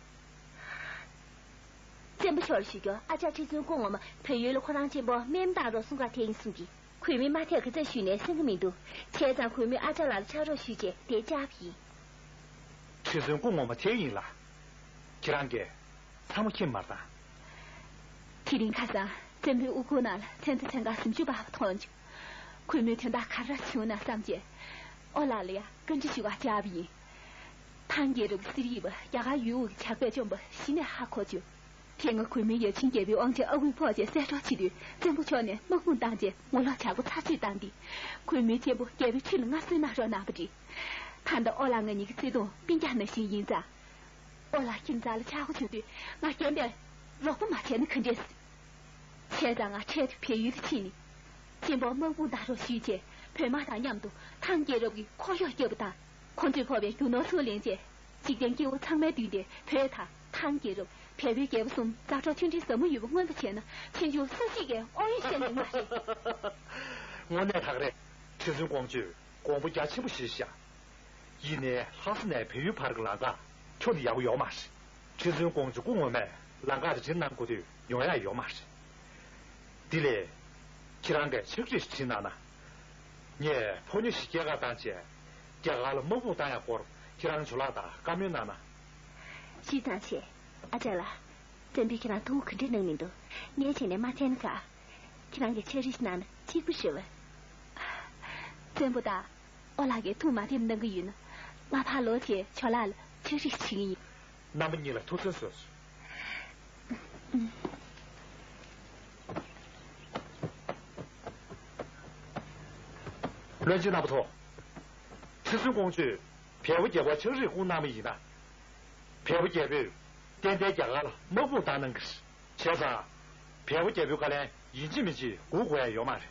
བཙན་པོ་མཆོག་ལ་ཞུ་རྒྱུ། ཨ་ཅག་ཁྲི་བཙུན་སྐུ་ངོ་མ་བལ་ཡུལ་ལ་ཁོ་རང་གཅེན་པོ་དམག་མི་བཏང་རོགས་གསུང་ག་ཐད་ཡིན་གསུང་གི། གུས་མོས་མ་ཐད་ག་ཚད་ཞུས་ནས་གསན་གི་མི་འདུག་བྱས་ཙང་གུས་མོས་ཨ་ཅག་ལགས་ལ་ཕྱག་རོགས་ཞུས་རྗེས་དེ་བཅར་བ་ཡིན། ཁྲི་བཙུན་སྐུ་ངོ་མ་ཐད་ཡིན་ལ། ཁྱེད་རང་གིས་ཚང་མ་མཁྱེན་མ་རེད་ད། དེ་རིང་ཁ་སང་བཙན་པོའི་དབུ་ཁུག་ནང་ལ་ཚོན་རྩི་ཚན་ཁག་སུམ་ཅུ་འབར་བ་མཐོང་བྱུང་། གུས་མོས་དོན་དག་ག་རེ་བྱུང་ན་བསམ་བྱས། ཨོ་ལགས་ལ་ཡང་བཀའ་འདྲི་ཞུ་གར་བཅར་བ་ཡིན། ཐང་རྒྱལ་རབས་སི་རི་བ་རྒྱ་གར་ཡུལ་དབུས་ཀྱི་ཇག་པས་བཅོམ་པ་གཞི་ནས་ཧ་གོ་བྱུང་། དེ་སྔ་གུས་མོས་ཡབ་ཆེན་རྒྱལ་པོའི་དབང་ཆེན་ཨ་ཁུའི་ཕོགས་ཆེན་གསལ་སྒྲོག་བྱེད་དུས་བཙན་པོ་མཆོག་ནས་དམག་དཔུང་བཏང་རྗེས་ངོ་ལོག་ཇག་པ་ཚར་གཅོད་བཏང་སྟེ། གུས་མོའི་གཅེན་པོ་རྒྱལ་པོའི་ཁྲི་ལ་མངའ་གསོལ་གནང་རོགས་གནང་བ་རེད། ད་ལྟ་ཨོ་ལགས་ང་གཉིས་ཀྱི་བརྩེ་དུང་སྤུན་ཀྱག་ནང་བཞིན་ཡིན་ཙང་། ཨོ་ལགས་ཁྱིམ་ཚང་ལ་ཆག་སྒོ་བྱུང་དུས་ང་རྒན་པས་རོགས་པ་མ་བྱས་ན་ག་འདྲས། བྱས་ཙང་ང་འཕྲལ་དུ་བལ་ཡུལ་དུ་ཕྱིན་ནས། གཅེན་པོར་དམག་དཔུང་བཏང་རོགས་ཞུས་བྱས་བོད་དམག་དང་མཉམ་དུ་ཐང་རྒྱལ་རབས་ཀྱི་འཁོར་གཡོག་བརྒྱབ་པ་དང་། ཁོ་ཚོས་ཕོག་པའི་རྒྱུ་ནོར་ཚུར་ལེན་བྱས། འཇིག་རྟེན་སྐྱེ་བོ་ཚང་མའི་མདུན་དུ་བོད་དང་ཐང་རྒྱལ་རབས་བལ་པོའི་རྒྱལ་པོ་གསུམ་མཛའ་གྲོགས་མཐུན་སྒྲིལ་ཟབ་མོ་ཡོད་པ་མངོན་པ་བྱས་ན་ཕྱིན་ཆད་སུ་ཞིག་གིས་དབང་ཡོད་བཤད་ནུས་མ་རེད། དངོས་གནས་ད་ག་རེད། ཁྲི་བཙུན་ཀོང་ཇོས་དགོངས་པ་རྒྱ་ཆེན་པོ་བཞེས་ཤག་ཡིན་ནའི་ལྷ་ས་ནས་བལ་ཡུལ་བར་གྱི་ལམ་ཁ་ཁྱོན་ནས་ཡག་པོ་ཡོད་མ་རེད། ཁྲི་བཙུན་ཀོང་ཇོ་སྐུ་ངོ་མས་ལམ་ཁ་རེ་འབྱེད་གནང་དགོས་དུས་ཡོང་ཡག་ཡོད་མ་རེད། དེ་ལས། ཁྱེད་རང་གིས་ཕྱག་བྲིས་ཤིག་བྲིས་གནང་ན། ངས་ཕོ་ཉ་ཞིག་སྐྱེལ་གར་བཏང་བྱས། རྒྱ་གར་ལ་དམག་དཔུང་བཏང་ཡག་སྐོར་ཁྱེད་རང་ཇོ་ལགས་དང་བཀའ་མོལ་གནང་ན། ཞུས་ཙང་བྱས། ཨ་ཅག་ལགས། བཙན་པོས་ཁྱེད་རང་ཐུགས་ཁུར་འདྲ་གནང་མི་འདུག་ངས་བྱས་ནས་མ་འཐེན་ན་དགའ། ཁྱེད་རང་གིས་ཕྱག་བྲིས་ཤིག་གནང་ན་གཅིག་པུ་རེད་བ། བཙན་པོ་དང་། ཨོ་ལགས་ཀྱིས་ཐུགས་མ་འཐེན་གནང་གི་ཡོད་ན། ང་ཕར་ལོག་བྱས་ཇོ་ལགས་ལ་ཕྱག་བྲིས་ཤིག་བྲིས་ཀྱི་ཡིན། རྣམ་པ་གཉིས་ལ་ཐུགས་བརྩོན་གསོལ། བློན་ཆེན་རྣམ་པ་ཚོ། ཁྲི་བཙུན་ཀོང་ཇོས་བལ་པོ་རྒྱལ་པོར་ཕྱག་བྲིས་བསྐུར་གནང་བ་ཡིན་ན། བལ་པོ་རྒྱལ་པོས་ཏན་ཏན་རྒྱ་གར་ལ་དམག་དཔུང་བཏང་གནང་གི་རེད། བྱས་ཙང་། བལ་པོ་རྒྱལ་པོའི་བཀའ་ལན་ཡིན་གཅིག་མིན་གཅིག་སྒུག་དགོས་ཡ་ཡོད་མ་རེད།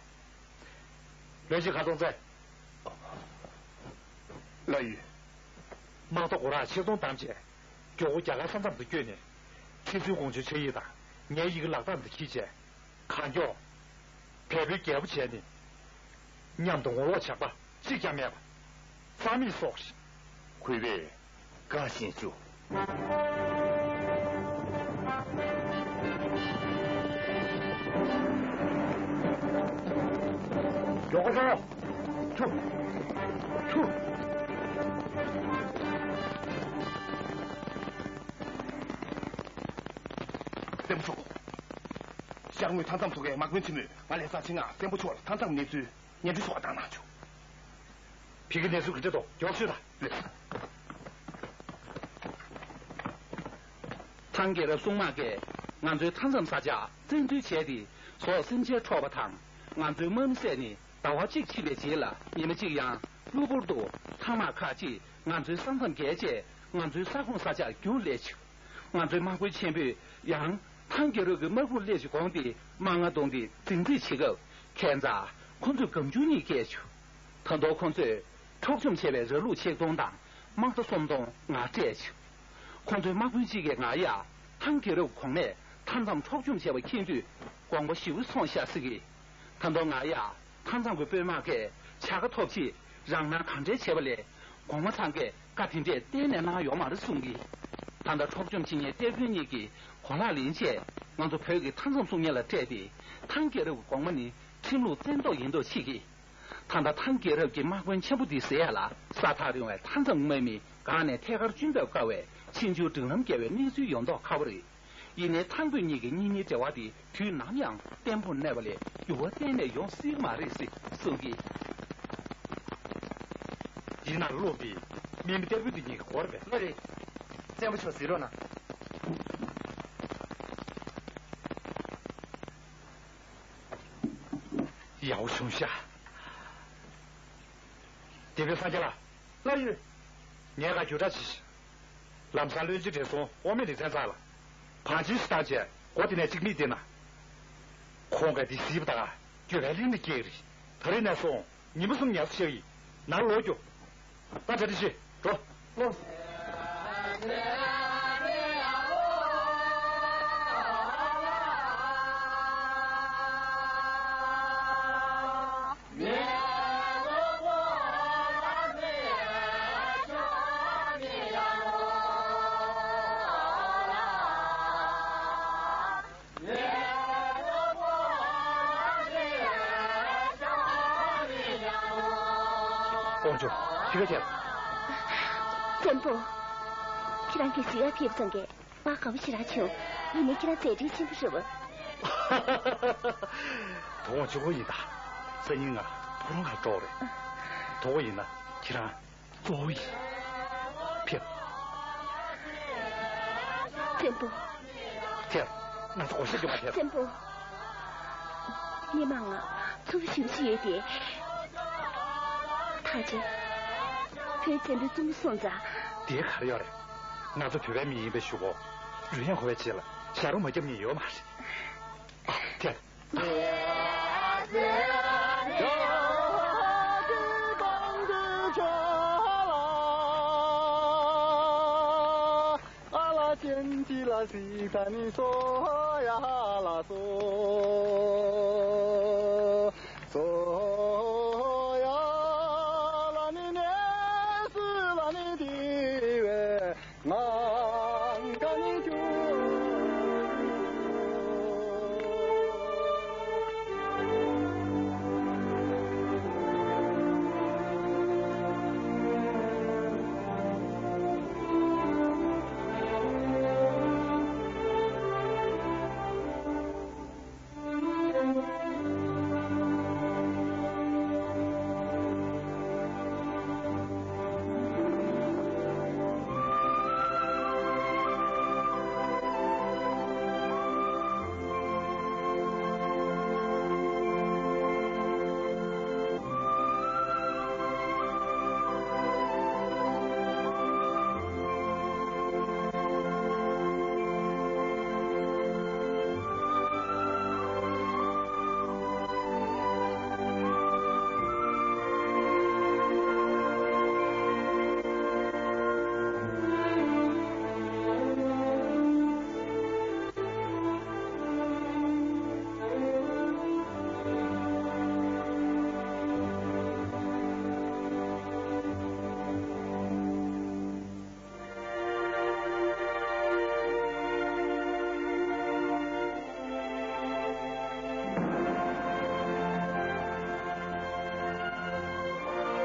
བློན་ཆེན་མཁར་རྫོང་བཙན། ལགས་ཡོད། དམག་རྡོ་སྒོ་ར་ཆིག་སྟོང་བསྡམས་བྱས། མགྱོགས་པོ་རྒྱ་གར་ས་མཚམས་དུ་བསྐྱོད་ནས། ཁྲི་བཙུན་ཀོང་ཇོའི་ཕྱག་ཡིག་དང་ངའི་ཡི་གེ་ལག་རྟགས་འདི་འཁྱེར་བྱས། གང་མགྱོགས། བལ་པོའི་རྒྱལ་པོ་བྱས་ནས། མཉམ་དུ་ངོ་ལོག་ཇག་པ་གཅིག་ཀྱང་མེད་པ། རྩ་མེད་སོགས་ཤིག་གུས་པས་བཀའ་བཞིན་ཞུ། མགྱོགས་པོ་ཤོག་ཁྱུ། ཁྱུ། བཙན་པོ་མཆོག་ཤར་ངོས་མཐའ་མཚམས་ཚོ་ཁའི་དམག་དཔོན་ཆེན་མོས་ང་ལ་ས་ཆེན་ང་བཙན་པོ་མཆོག་ལ་མཐའ་མཚམས་གནས་ཚུལ་སྙན་སྒྲོན་ཞུ་བ་བཏང་གནང་བྱུང་། ཕ་གིའི་གནས་ཚུལ་ག་འདྲ་འདུག་མགྱོགས་ཤོས་དང་། ལགས་སོ། ཐང་རྒྱལ་རབས་སྲུང་དམག་གིས་ང་ཚོའི་མཐའ་མཚམས་ས་ཆ་བཙན་འཛུལ་བྱས་ཏེ་ཟོག་སེམས་ཅན་འཕྲོག་པ་དང་། ང་ཚོའི་དམག་མི་བསད་ནས་ཟླ་བ་གཅིག་ཕྱིན་པའི་རྗེས་ལ་ཉི་མ་གཅིག་ཡང་གློ་བུར་དུ་ཐང་དམག་ཁག་ཅིག་ང་ཚོའི་ས་མཚམས་བརྒལ་རྗེས་ང་ཚོའི་ས་ཁོངས་ས་ཆར་རྒྱུགས་སླེབས་བྱུང་། ང་ཚོའི་དམག་དཔོན་ཆེན་པོས་ཡང་ཐང་རྒྱལ་རབས་ཀྱི་དམག་དཔུང་སླེབས་ཀྱི་གོང་དེ་དམག་རྔ་བརྡུངས་ཏེ་རྫིང་རྫིང་བྱེད་སྐབས་ཁྱད་མཚར་ཁོ་ཚོས་སྒམ་ཆུང་གཉིས་བཀལ་བྱུང་། ད་དུང་ཁོ་ཚོས་འཕྲོག་བཅོམ་བྱས་པའི་ར་ལུག་ཆིག་སྟོང་དང་དམག་རྡོ་སུམ་སྟོང་ང་སྤྲད་བྱུང་། ཁོ་ཚོའི་དམག་དཔོན་གཅིག་གིས་ང་ཡ་ཐང་རྒྱལ་རབས་གོང་མས་མཐའ་མཚམས་འཕྲོག་བཅོམ་བྱས་པ་མཁྱེན་དུས་དགོངས་པ་ཞེ་པོ་ཚོམས་ཤག་ཟེར་གི། ད་དུང་ང་ཡ་མཐའ་མཚམས་ཀྱི་དཔོན་དམག་གིས་བྱ་དགའ་ཐོབ་ཆེད་རང་སྣང་གང་དྲན་བྱས་པ་ལས་གོང་མ་ཚང་གིས་བཀའ་དེ་འདྲས་གཏན་ནས་གནང་ཡོད་མ་རེད་གསུང་གི། ད་ལྟ་འཕྲོག་བཅོམ་བྱེད་མཁན་གཏེར་དཔོན་གཉིས་ཀྱིས་གོ་ལག་ལེན་བྱས་ང་ཚོ་བོད་ཀྱི་མཐའ་མཚམས་སྲུང་མཁན་ལ་སྤྲད་དེ་ཐང་རྒྱལ་རབས་ཀྱི་གོང་མ་ནི་ཁྲིམས་ལུགས་བཙན་ཐོག་ཡིན་མདོག་བྱེད་ཀྱི། ད་ལྟ་ཐང་རྒྱལ་རབས་ཀྱི་དམག་དཔོན་ཆེན་པོ་འདི་ཟེར་ཡ་ལ་ས་ཐག་རིང་བའི་མཐའ་མཚམས་དམག་མི་གང་ནས་ཐད་ཀར་བཅུན་ཐབས་དཀའ་བས་ཕྱིན་ཆད་སྒྲིག་ལམ་འགལ་བའི་གནས་ཚུལ་ཡོང་མདོག་ཁ་པོ་རེད། ཡིན་ནའི་ཐང་བོད་གཉིས་ཀྱི་གཉེན་ཉེའི་འབྲེལ་བ་དེ་དུས་ནམ་ཡང་བརྟན་པོར་གནས་པ་ལས་འགྱུར་བ་གཏན་ནས་ཡོང་སྲིད་མ་རེད་ཟེར་གསུང་གི། ཡིན་ནའང་བློ་འདི་མི་མི་གཏེར་བུ་འདི་གཉིས་ཀྱི་སྐོར་རེད་པས། ལོས་རེད། བཙན་པོ་མཆོག་གཟིགས་རོགས་གནང་། ཡག་པོ་བྱུང་ཤག་སྡེ་དཔོན་སངས་རྒྱས་ལགས། ལགས་ཡོད། ངས་ཁ་རྒྱུགས་དྲག་བྱེད་ཤིག་ལམ་སང་བློན་ཆེན་བགྲེས་སོང་དབང་མེད་ལེགས་མཚན་ཚང་ལ། བང་ཆེན་ཞིག་བཏང་བྱས་སྒོ་དེ་ནས་གཅིག་མིག་བལྟས་ན། ཁོང་གིས་འདི་གཟིགས་པ་དང་འགྱོད་པའི་གླིང་ནས་སྐྱེས་རེད། ད་རེས་ནས་བཟུང་ཉི་མ་གསུམ་ངལ་གསོ་བྱེད་ཀྱི་ཡིན། ནང་ལོག་རྒྱུགས། ད་གྲ་སྒྲིག་བྱེད། འགྲོ། ལོ། ཀོང་ཇོ། ཕྱི་ཁ་ཁྱེར། བཙན་པོ། ཁྱེད་རང་གིས་གཟིགས་ཡག་ཕེབས་ཙང་གས་ང་དགའ་པོ་ཞེ་དྲག་བྱུང་། ཡིན་ནའི་ཁྱེད་རང་མཛད་འཕྲིན་ཆེན་པོ་རེད་བ། དོ་དགོང་གཅིག་པོ་ཡིན་ད། སང་ཉིན་ང་ཕོ་བྲང་ལ་འགྲོ་རེད། དོ་དགོང་ཡིན་ན་ཁྱེད་རང་གཙོ་བོ་ཡིན། ཕེབས། བཙན་པོ། ཕེབས། ང་ཚོ་སྒོར་གཞས་རྒྱུག་ག་ཕེབས། བཙན་པོ། མི་མང་ང་ཚུར་ཞིབ་ཞིབ་ཡོད་དེ། ཐག་བཅད། དེ་བྱས་འདི་བཙུན་མོ་སོང་ཙང་། དེ་ག་རེ་ཡོད་རེད། ང་ཚོ་བོད་པའི་མི་ཡིན་པའི་ཞུ་གོ་རུལ་ཡང་གོ་བའི་རྗེས་ལ་ཞྭ་རོ་མ་བརྒྱབ་ནི་ཡོད་མ་རེད། ཨ། དེ།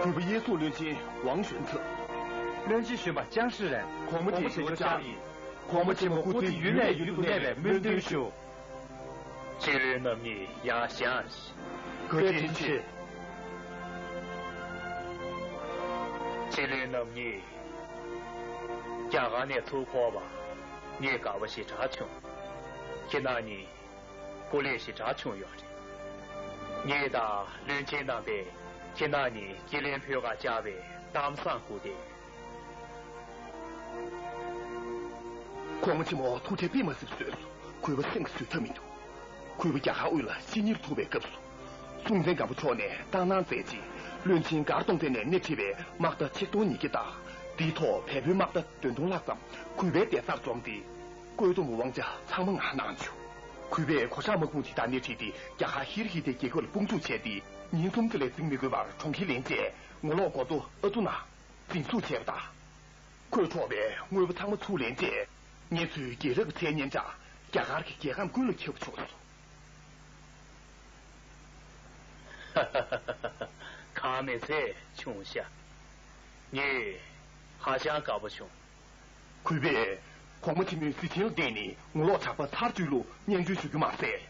གུས་པ་གཡས་ཟུར་བློན་ཆེན་ཝང་ཞོན་ཚ། བློན་ཆེན་གཞོན་པ་ཅང་ཧྲི་རན། གོང་མ་དེ་ཞུ་ཅག་ཡིན། གོང་མ་ཆེན་མོ་སྐུ་ཚེ་ཡུན་ནས་ཡུན་དུ་གནས་པའི་སྨོན་འདུན་ཞུ། སྤྱི་བློན་རྣམ་གཉིས་ཡར་བཞེངས་ཤིག། བཀའ་དྲིན་ཆེ། སྤྱི་བློན་རྣམ་གཉིས། རྒྱ་གར་ནས་ཚུར་འཁོར་བ་ངས་དགའ་བ་ཞེ་དྲག་བྱུང་། ཁྱེད་རྣམ་གཉིས་སྐུ་ལས་ཞེ་དྲག་བྱུང་ཡོད་རེད། ངས་དང་བློན་ཆེན་རྣམ་པས་ཁྱེད་རྣམ་གཉིས་སྐྱིད་ལན་ཕུལ་ག་བཅར་བའི་གཏམ་བཟང་བསྐུར་ཏེ། གོང་མ་ཆེན་མོ་ཐུགས་ཁྲལ་དཔེ་མ་སྲིད་བཟོས་སོང་། གུས་པ་སེམས་ཀྱིས་བཟོད་ཐབས་མི་འདུག། གུས་པ་རྒྱ་གར་དབུས་ལ་གཅིན་སྙིར་ཐུག་པའི་སྐབས་སུ། སྲོང་བཙན་སྒམ་པོ་མཆོག་ནས་བཏང་གནང་མཛད་རྗེས། བློན་ཆེན་མགར་སྟོང་བཙན་ནས་སྣེ་ཁྲིད་པའི་དམག་རྟ་ཆིག་སྟོང་ཉིས་བརྒྱ་དང་། དེའི་ཐོག་བལ་པོའི་དམག་རྟ་བདུན་སྟོང་ལྷག་ཙམ་གུས་པའི་སྡེ་སར་འཛོམས་ཏེ། བཀོད་འདོམས་དབང་ཆ་ཚང་མ་ང་གནང་བྱུང་། གུས་པས་གོ་ཤག་དམག་དཔུང་ཅིག་དང་སྣེ་ཁྲིད་དེ་རྒྱ་གར་ཧིར་ཧི་ཏའི་རྒྱལ་ཁབ་ལ་དཔུང་འཇུག་བྱས་ཏེ། ཉིན་གསུམ་ཙམ་ལས་འཛིང་མི་དགོས་པར་གྲོང་ཁྱེར་ལེན་རྗེས། ངོ་ལོག་འགོ་ཐོག་ཨ་ཏུ་ན། འཛིན་བཟུང་བྱས་པ་དང་། ཁོས་འཕྲོག་པའི་དངོས་པོ་ཚང་མ་ཚུར་ལེན་རྗེས། ངེད་ཚོའི་རྒྱལ་རབས་ཀྱི་མཚན་སྙན་གྲགས་རྒྱ་གར་གྱི་རྒྱལ་ཁམས་ཀུན་ལ་ཁྱབ་པ་བྱུང་སོང་། གང་མི་ཚད་བྱུང་ཤག། ངས་ཧ་ཅང་དགའ་པོ་བྱུང་། གུས་པས་གོང་མ་ཆེན་མོའི་གཟི་བྱིན་ལ་བརྟེན་ནས་ངོ་ལོག་ཇག་པ་ཚར་གཅོད་ལུགས་སྙན་སྒྲོན་ཞུ་རྒྱུ་མ་ཟད།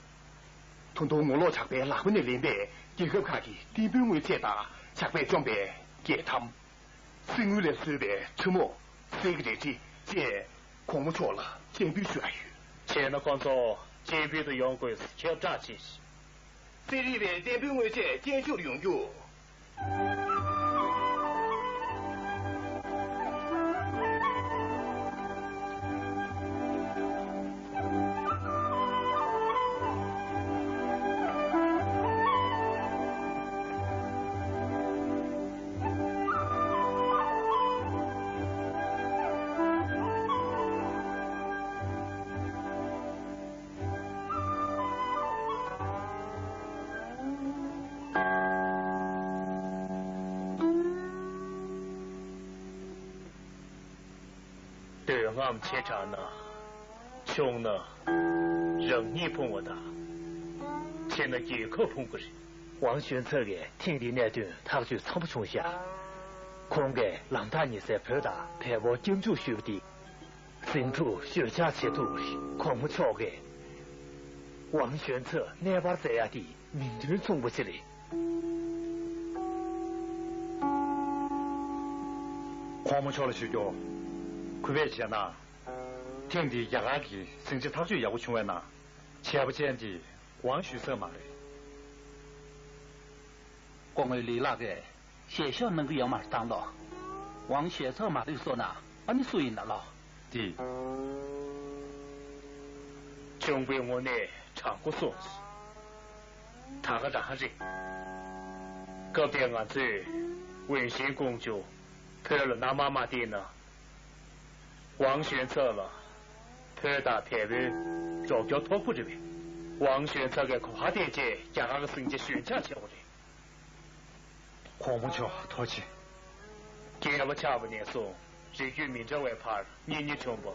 ད་དུང་ངོ་ལོག་ཇག་པའི་ལག་པ་ནས་ལེན་པའི་རྒྱལ་ཁབ་ཁག་གི་བརྟན་པོའི་དངོས་ཆས་དང་ཇག་པས་བཅོམ་པའི་རྒྱལ་ཐམ། གསེར་དངུལ་ལས་བཟོས་པའི་ཁྲི་མོ། གསེར་གྱི་རལ་གྲི་བཅས་གོང་མ་མཆོག་ལ་སྤྱན་འབུལ་ཞུ་ཡ་ཡོད། བྱས་ན་ཁོང་ཚོ་སྤྱན་འབུལ་དུ་ཡོང་དགོས་ཁྱབ་བསྒྲགས་བྱས་ཤིག། རྩིས་རིག་པའི་བརྟན་པོའི་དངོས་ཆས་སྤྱན་ཞུར་ཡོང་རྒྱུ། འདོད་རྔམ་ཆེ་དྲགས་ན་ཆུང་ན་རང་ཉིད་ཕུང་བ་དང་། ཆེ་ན་རྒྱལ་ཁབ་ཕུང་གི་རེད། ཝང་ཞོན་ཚ་གིས་ཐེངས་འདིའི་གནད་དོན་ཐག་གཅོད་འཚམ་པོ་བྱུང་ཤག། ཁོང་གིས་ལམ་ཐག་ཉེ་སའི་བོད་དང་བལ་པོར་སྐྱབས་འཇུག་ཞུས་པ་དེ། ཟིང་འཁྲུག་ཞོད་འཇགས་བྱེད་ཐུབ་པ་རེད། གོང་མ་མཆོག་གིས་ཝང་ཞོན་ཚ་གནས་སྤར་མཛད་ཡ་དེ་མིང་དོན་མཚུངས་པ་ཅིག་རེད། གོང་མ་མཆོག་ལ་ཞུ་རྒྱུ། གུས་པས་བྱས་ན། ཐེངས་འདིའི་རྒྱ་གར་གྱི་ཟིང་ཆ་ཐག་གཅོད་ཡག་པོ་བྱུང་བས་ན། བྱས་པ་ཅན་དེ་ཝང་ཞུས་ས་མ་རེད། སྐུ་ངོ་ལི་ལགས་ཀྱིས་ཞལ་བཞུགས་གནང་གི་ཡོད་མ་རེད་ད་ལོ། ཝང་ཞོན་ཚོགས་མ་ལུས་སོང་ན་ཨ་ནི་སུ་ཡིན་ན་ལོ། འདི། གཅུང་པོས་དངོས་གནས་དྲང་པོ་གསུངས་སོང་། ད་ག་རང་རེད། སྐབས་དེར་ང་ཚོས་ཝུན་ཤིན་ཀོང་ཇོ་བོད་ལ་མནའ་མ་མ་བསྟན་ན། ཝང་ཞོན་ཚོགས་ལ་བོད་དང་བལ་པོའི་རོགས་སྐྱོར་ཐོབ་པ་རེད་པས། ཝང་ཞོན་ཚོགས་ཀྱི་གོ་བ་བརྟེན་བྱས་རྒྱ་གར་གྱི་སེང་ཆེན་ཞོན་ཆགས་བྱས་པ་རེད། གོང་མ་མཆོག་ཐུགས་རྗེ་ཆེ། རྒྱལ་བ་ཆགས་པ་ནས་བཟུང་རིགས་རྒྱུད་མི་འདྲ་བའི་བར་གཉེན་ཉེ་བྱུང་པ་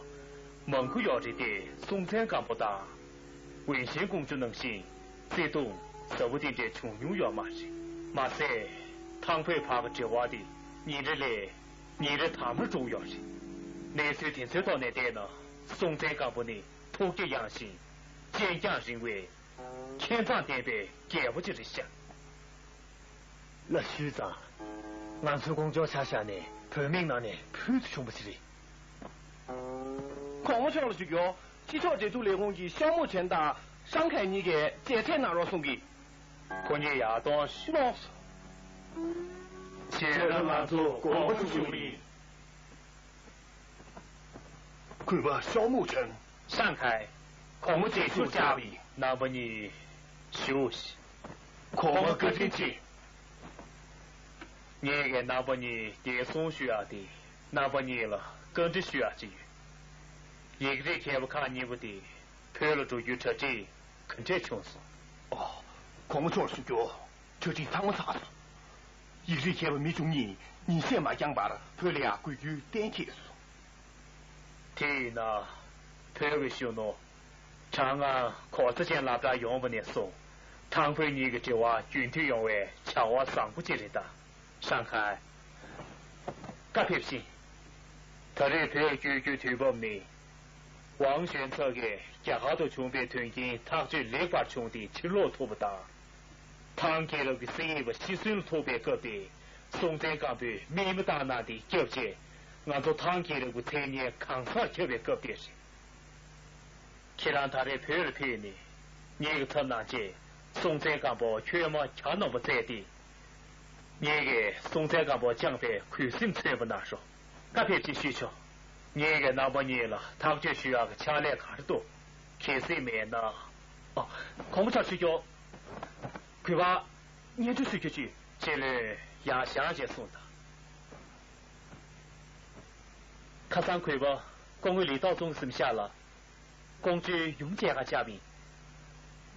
མང་པོ་ཡོད་རེད་དེ། སྲོང་བཙན་སྒམ་པོ་དང་ཝུན་ཤིན་ཀོང་ཇོ་ནང་བཞིན་བརྩེ་དུང་ཟབ་པོ་དེ་འདྲ་བྱུང་མྱོང་ཡོད་མ་རེད། མ་ཟད་ཐང་བོད་བར་གྱི་འབྲེལ་བ་དེ་ཉིན་རེ་ལས་ཉིན་རེ་དམ་རུ་འགྲོ་གི་ཡོད་རེད། གནས་ཚུལ་དེ་ཚོའི་ཐོག་ནས་བལྟས་ན་སྲོང་བཙན་སྒམ་པོ་ནི་ཐུགས་རྒྱ་ཡངས་ཤིང་སྤྱན་རྒྱང་རིང་བའི་མཁས་མཛངས་ལྡན་པའི་རྒྱལ་པོ་ཅིག་རེད་ཤག་ལགས་ཞུས་ཙང་། ང་ཚོའི་ཀོང་ཇོ་ཆ་བཞག་ནས་བོད་མིའི་ནང་ནས་ཕུལ་དུ་བྱུང་བ་ཞིག་རེད། གོང་མ་མཆོག་ལ་ཞུ་རྒྱུ། སྤྱི་ཚོགས་འབྲེལ་གཏུག་ལས་ཁུངས་ཀྱི་ཤའོ་མུའུ་ཆན་དང་ཧྲང་ཁའེ་གཉིས་ཀས་མཇལ་འཕྲད་གནང་རོགས་གསུང་གི། ཁོ་གཉིས་ཡར་གཏོང་ཞུ། ལགས་སོ། བྱས་ན་ང་ཚོ་དགོངས་པ་ཞུ་ཞུ་ཡིན། གུས་པ་ཤའོ་མུའུ་ཆན། ཧྲང་ཁའེ། གོང་མ་མཇལ་ཞུར་བཅར་བ་ཡིན། རྣམ་པ་གཉིས་བཞུགས་ཤིག་གོང་མ་བཀའ་དྲིན་ཆེ། ངེད་ཀྱིས་རྣམ་པ་གཉིས་འདས་སོང་ཞུ་ཡག་དེ་རྣམ་པ་གཉིས་ལ་བཀའ་འདྲི་ཞུ་ཡག་ཅིག་ཡོད། ཡིག་རིགས་མཁས་པ་ཁག་གཉིས་པོ་དེ་བོད་ལ་འགྲོ་རྒྱུའི་གྲ་སྒྲིག་ག་འདྲས་བྱུང་སོང་། ཨོ། གོང་མ་མཆོག་ལ་ཞུ་རྒྱུ། གྲ་སྒྲིག་ཚང་མ་ཚར་སོང་། ཡིག་རིགས་མཁས་པ་མི་བཅུ་གཉིས་ཉིན་ཤས་མ་འགྱངས་པར་བོད་ལ་ཡར་འགོད་རྒྱུ་གཏན་འཁེལ་སོང་། དེ་ཡིན་ན། བོད་ཀྱི་གཞོན་ནུ་གྲང་ངར་གོ་ས་ཅན་སློབ་གྲྭར་ཡོང་བ་ནས་བཟུང་ཐང་བོད་གཉིས་ཀྱི་འབྲེལ་བ་རྒྱུན་མཐུད་ཡོང་བའི་བྱ་བ་བཟང་པོ་ཅིག་རེད་ད། ཧྲང་ཁའེ། བཀའ་ཕེབས་ཤིག་ད་རེས་བོད་བསྐྱོད་རྒྱུའི་དུས་བབ་ནི། ཝང་ཞོན་ཚོགས་ཀྱིས་རྒྱ་གར་དུ་བྱུང་བའི་དོན་རྐྱེན་ཐག་གཅོད་ལེགས་པར་བྱུང་སྟེ་ཕྱིར་ལོག་ཐུབ་པ་དང་། ཐང་རྒྱལ་རབས་ཀྱི་གསེར་དབྱིབས་ཤི་གསོན་ལ་ཐུག་པའི་སྐབས་དེ། སྲོང་བཙན་སྒམ་པོས་དམིགས་མེད་བཏང་གནང་སྟེ་སྐྱབས་རྗེས་ང་ཚོ་ཐང་རྒྱལ་རབས་ཀྱི་མཚན་སྙན་གང་སར་ཁྱབ་པའི་སྐབས་དེ་རེད། ཁྱེད་རང་ད་རེས་བོད་ལ་ཕེབས་ནས་ངེད་ཀྱི་ཚབ་གནང་ཆེད་སྲོང་བཙན་སྒམ་པོ་ཁྱོད་མ་གྱ་ནོམ་པ་བཙལ་ཏེ། ངེད་ཀྱིས་སྲོང་བཙན་སྒམ་པོ་བཅངས་པའི་གུས་སེམས་མཚོན་པ་གནང་རོགས། བཀའ་ཕེབས་ཅིག་ཞུས་ཆོག་ངེད་ཀྱིས་རྣམ་པ་གཉིས་ལ་ཐག་གཅོད་ཞུ་ཡག་གི་ཕྱག་ལས་ག་རེ་འདུག་གལ་སྲིད་མེད་ན། ཨ། གོང་མ་མཆོག་ཞུ་རྒྱུ། གུས་པ། སྙན་སྒྲོན་ཞུ་རྒྱུ་ཅིག་ཅེ་ལོས་ཡར་བཞེངས་བྱས་གསུངས་དང་། ཁ་སང་གུས་པ་སྐུ་ངོ་ལི་ཏོག་ཙུང་གི་གཟིམ་ཤག་ལ། ཀོང་ཇོའི་ཡུམ་མཇལ་ཁ་བཅར་བ་ཡིན།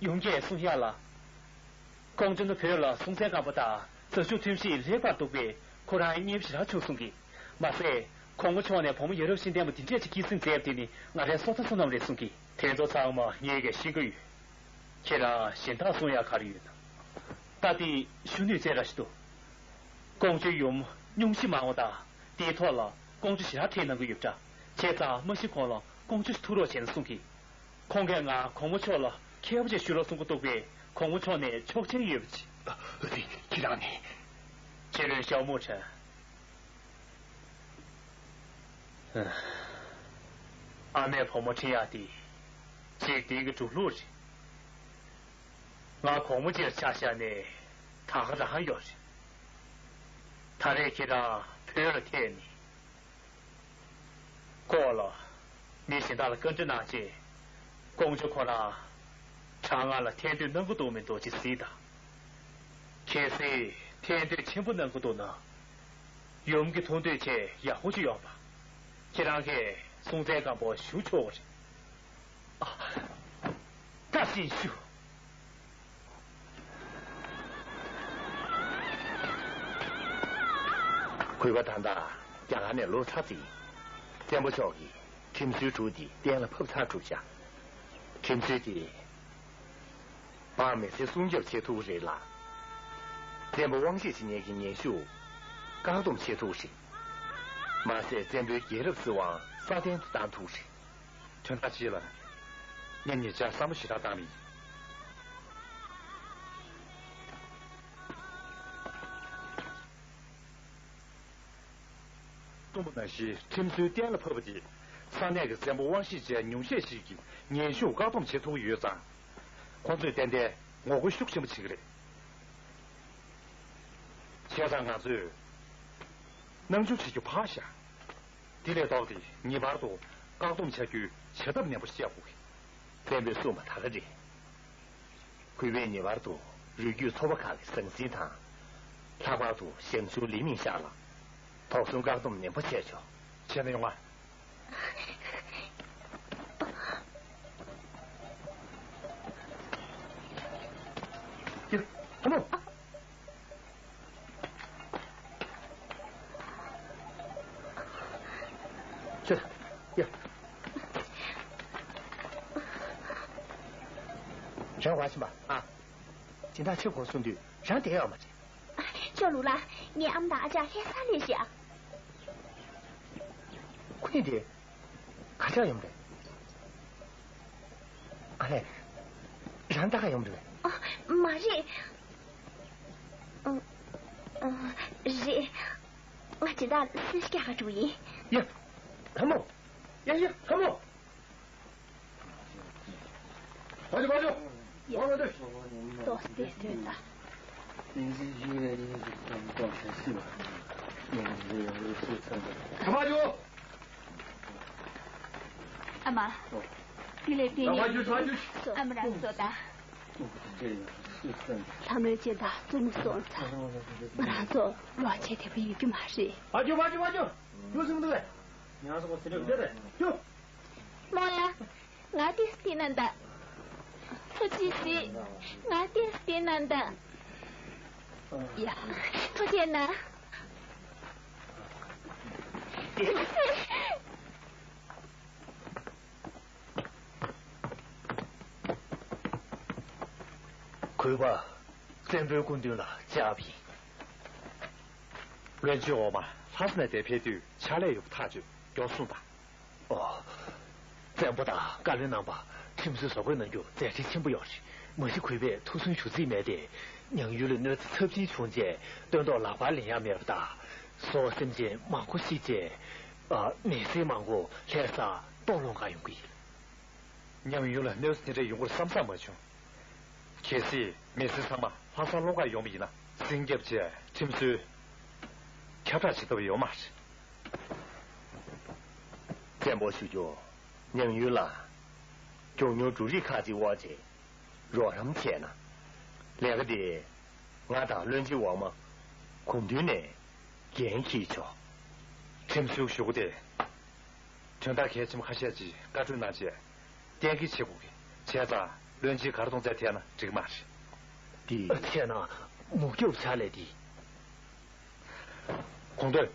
ཡུམ་གྱིས་གསུང་ཡག་ལ། ཀོང་ཇོ་ནི་བོད་ལ་སྲོང་བཙན་སྒམ་པོ་དང་མཛའ་གཅུགས་མཐུན་གཤིས་ལེགས་པར་འདུག་པས་ཁོ་རང་མཉེས་པོ་ཞེ་དྲག་བྱུང་གསུང་གི། མ་ཟད་གོང་མ་མཆོག་ནས་བུ་མོ་ཡ་རབས་ཤིང་ལྡན་པ་འདི་འདྲས་ཅིག་སྐྱེད་སྲིང་མཛད་པ་དེ་ནི་ང་རའི་སྲོག་རྩ་བསོད་ནམས་རེད་གསུང་གི། དེ་ཚོ་ཚང་མ་ངེད་ཀྱིས་ཤེས་ཀྱི་ཡོད། ཁྱེད་རང་གཞན་དག་གསུང་ཡག་ག་རེ་ཡོད་ན། ད་དེ་ཞུ་ནུས་ཚད་ར་ཞིག་འདུག་ཀོང་ཇོའི་ཡུམ་སྙུང་གཞི་མང་བ་དང་དེའི་ཐོག་ལ་ཀོང་ཇོ་ཞེ་དྲག་དད་གནང་གི་ཡོད་པ་འདྲ། བྱས་ཙང་མ་ཤི་གོང་ལ་ཀོང་ཇོ་ཞིག་ཐུག་རོགས་བྱས་ན་གསུང་གི། ཁོང་གིས་ང་གོང་མ་མཆོག་ལ་མཁས་པོ་ཅིག་ཞུ་རོགས་གསུང་གི་འདུག་པས་གོང་མ་མཆོག་ནས་ཆོག་མཆན་ཡོད་པ་ཅིག་ཨ། ཁྱེད་རང་ནི། ཅེ་ལོས་ཤའོ་མུའུ་ཆན། ཨ་མས་བུ་མོ་ཁྲིད་ཡག་དེ་འཇིག་རྟེན་གྱི་འགྲོ་ལུགས་རེད། ང་གོང་མ་ཅིག་ལ་ཆ་བཞག་ནས་ད་ག་རང་ཡོད་རེད། ད་རེས་ཁྱེད་རང་བོད་ལ་ཐད་ནས། ལྐོག་ལ་མི་གཞན་དག་ལ་བཀའ་འདྲི་གནང་རྗེས། ཀོང་ཇོ་ཁོ་རང་གྲང་ངར་ལ་ཐན་ཐུན་གནང་གི་འདུག་མི་འདུག་ཅིག་གཟིགས་དང་། གལ་སྲིད་ཐན་ཐུན་ཆེན་པོ་གནང་གི་འདུག་ན། ཡུམ་གྱི་ཐུགས་འདོད་ཆེས་ཡག་པོ་ཅིག་ཡོང་བ། ཁྱེད་རང་གིས་སྲོང་བཙན་སྒམ་པོ་ཞུ་ཆོག་གི་རེད། ཨ། བཀའ་བཞིན་ཞུ། གུས་པ་ད་ལྟ་རྒྱ་གར་ནས་ལོག་ཚར་ཏེ། བཙན་པོ་མཆོག་གིས་ཁྲིམས་སྲོལ་དྲུག་འདི་གཏན་ལ་ཕབ་ཚར་གྲུབ་བཞག་ཁྲིམས་སྲོལ་དེ། འབངས་མི་སེར་སྲུང་སྐྱོབ་བྱེད་ཐུབ་ཀྱི་རེད་ལ། བཙན་པོ་དབང་ཤེད་བྱེད་མཁན་གྱི་ངན་ཞུགས་བཀག་སྡོམ་བྱེད་ཐུབ་ཀྱི་རེད། མ་ཟད་བཙན་པོའི་རྒྱལ་རབས་སྲིད་དབང་སྲ་བརྟན་དུ་བཏང་ཐུབ་ཀྱི་རེད། དོན་དག་ཅིག་ལ། ངས་ཉེ་ཆར་བསམ་བློ་ཞེ་དྲག་བཏང་བ་ཡིན། གསུངས་པ་ནང་བཞིན་ཁྲིམས་སྲོལ་གཏན་ལ་ཕབ་པ་དེས་ས་གནས་ཀྱི་བཙན་པོ་དབང་ཤེད་ཅན་ཉུང་ཤས་ཤིག་གི་ངན་ཞུགས་བཀག་སྡོམ་བྱེད་ཐུབ་ཀྱི་ཡོད་ཙང་། ཁོང་ཚོས་ཏན་ཏན་ངོ་རྒོལ་ཤུགས་ཆེན་པོ་བྱེད་ཀྱི་རེད། བྱས་ཙང་ང་ཚོས། སྣང་ཆུང་བྱེད་རྒྱུ་ཕར་བཞག་དེ་ལས་ལྡོག་སྟེ་ངེས་པར་དུ་བཀག་སྡོམ་བྱ་རྒྱུའི་བྱ་ཐབས་ནན་པོ་ཞིག་བཅའ་དགོས་ཀྱི། བཙན་པོས་གསུངས་པ་ད་ག་རེད། གུས་པས་ངེས་པར་དུ་རུས་རྒྱུད་ཚོ་པ་ཁག་གི་ཟང་ཟིང་དང་། ལྷག་པར་དུ་ཞང་ཞུང་ལི་མིང་ཤག་ལ་དོགས་ཟོན་བཀག་སྡོམ་ནན་པོ་བྱས་ཆོག་བྱས་ན་ཡོང་ང་། ཡ། ལྷ་མོ། ཁྱོད། ཡ། རང་བ་ཕྱིན་པ། ཨ། སྦྱིན་བདག་ཆེ་གོ་གསུང་དུས་རང་བསྡད་ཡོད་མ་རེད། ཅོ་ལུ་ལ། ངའི་ཨམ་དང་ཨ་ཅག་ལྷ་ས་ལས་ཤག་ཁོ་གཉིས་དེ། ག་ཅག་ཡོང་རེད། ཨ་ལས། རང་ད་ག་ཡོང་རེད། ཨ། མ་རེད། ཨ། ཨ། རེད། ང་སྦྱིན་བདག་ལ་སེམས་སྐྱ་ག་འགྲོ་ཡིན། ཡ། ལྷ་མོ། ཡ་ཡ་ལྷ་མོ། ཕ་ཇོ་ཕ་ཇོ། ཡ། ཕ་ཇོ། ཏོག་ཙེ་སྟོན་ད། ཕ་ཇོ། ཨ་མ། དེ་ལས་དེ་ནས་ཕ་ཇོ་ཕ་ཇོ། ཨ་མ་རང་ཚོ་ད། ལྷ་མོའི་སྦྱིན་བདག་བཙུན་མོ་སོང་ཙང་ང་རང་ཚོ་ལོག་བྱེད་ཐེ་བ་ཡོད་རྒྱུ་མ་རེད། ཕ་ཇོ་ཕ་ཇོ་ཕ་ཇོ། ཁྱོད་སུ་འདུག་གས། ཉང་སོ་ཁོ་ཟེར་འདུག་གས། ཁྱོད། རྨོ་ལགས། ང་ཏིས་ཏི་ན་འདའ། ཐུགས་རྗེ་གཟིགས། ང་ཏིས་ཏི་ན་འདའ། ཡ། ཐུགས་རྗེ་གནང་། གུས་པ། བཙན་པོའི་སྐུ་མདུན་ལ་བཅར་བ་ཡིན། བློན་ཆེན་འོག་མ་ལྷ་ས་ནས་འདིར་ཕེབས་དུས་ཕྱག་ལས་ཡོད་པ་ཐག་ཆོད། མགྱོགས་སོང་དང་། ཨོ། བཙན་པོ་དང་བཀའ་བློན་རྣམ་པ་ཁྲིམས་སྲོལ་བཟོ་འགོད་གནང་རྒྱུ་མཛད་འཕྲིན་ཆེན་པོ་ཡོད་རེད། མ་གཞི་གུས་པས་ཐུགས་སུན་ཞུ་རྩིས་མེད་དེ། ཉང་ཡུལ་ལ་གནོད་འཚེ་ཚབས་ཆེན་བྱུང་རྗེས་སྟོན་ཐོག་ལག་པར་ལེན་ཡ་མེད་པ་དང་། སོག་སེམས་ཅན་མང་པོ་ཤི་རྗེས། ཨ། མི་སེར་མང་པོ་ལྷ་སར་གཏོར་སློང་ག་ཡོང་གི་ཡིན། ཉང་ཡུལ་ལ་གནོད་འཚེ་དེ་འདྲ་ཡོང་གི་རེད་བསམ་བསམ་མ་བྱུང་། གལ་སྲིད་མི་སེར་ཚང་མ་ལྷ་སར་སློང་ག་ཡོང་བ་ཡིན་ན་ཟིང་རྒྱབ་བྱས་ཁྲིམས་སྲོལ་ཁྱབ་བསྒྲགས་བྱེད་ཐུབ་ཡོད་མ་རེད། བཙན་པོ་ཞུ་རྒྱུ། ཉང་ཡུལ་ལ་མགྱོགས་མྱུར་འབྲུ་རིགས་ཁག་ཅིག་དབོར་རྗེས་རོགས་རམ་བྱས་ན། ལས་ཀ་དེ་ང་དང་བློན་ཆེན་འོག་མ་གུང་ཐུན་ནས་འགན་འཁྱེར་ཆོག་ཁྲིམས་ཟུར་ཞུ་སྒོ་དེ་དོན་དག་གལ་ཆེན་པོ་ཁ་ཤས་ཅིག་བཀའ་འཁྲོལ་གནང་རྗེས་གཏན་འཁེལ་བྱེད་དགོས་ཀྱི། བྱས་ཙང་བློན་ཆེན་ག་རེ་གཏོང་ཚད་ཐད་ན་འགྲིག་མ་རེད། འདི། བྱས་ན་མུག་སྐྱོབ་ཕྱག་ལས་འདི། གོང་དོན།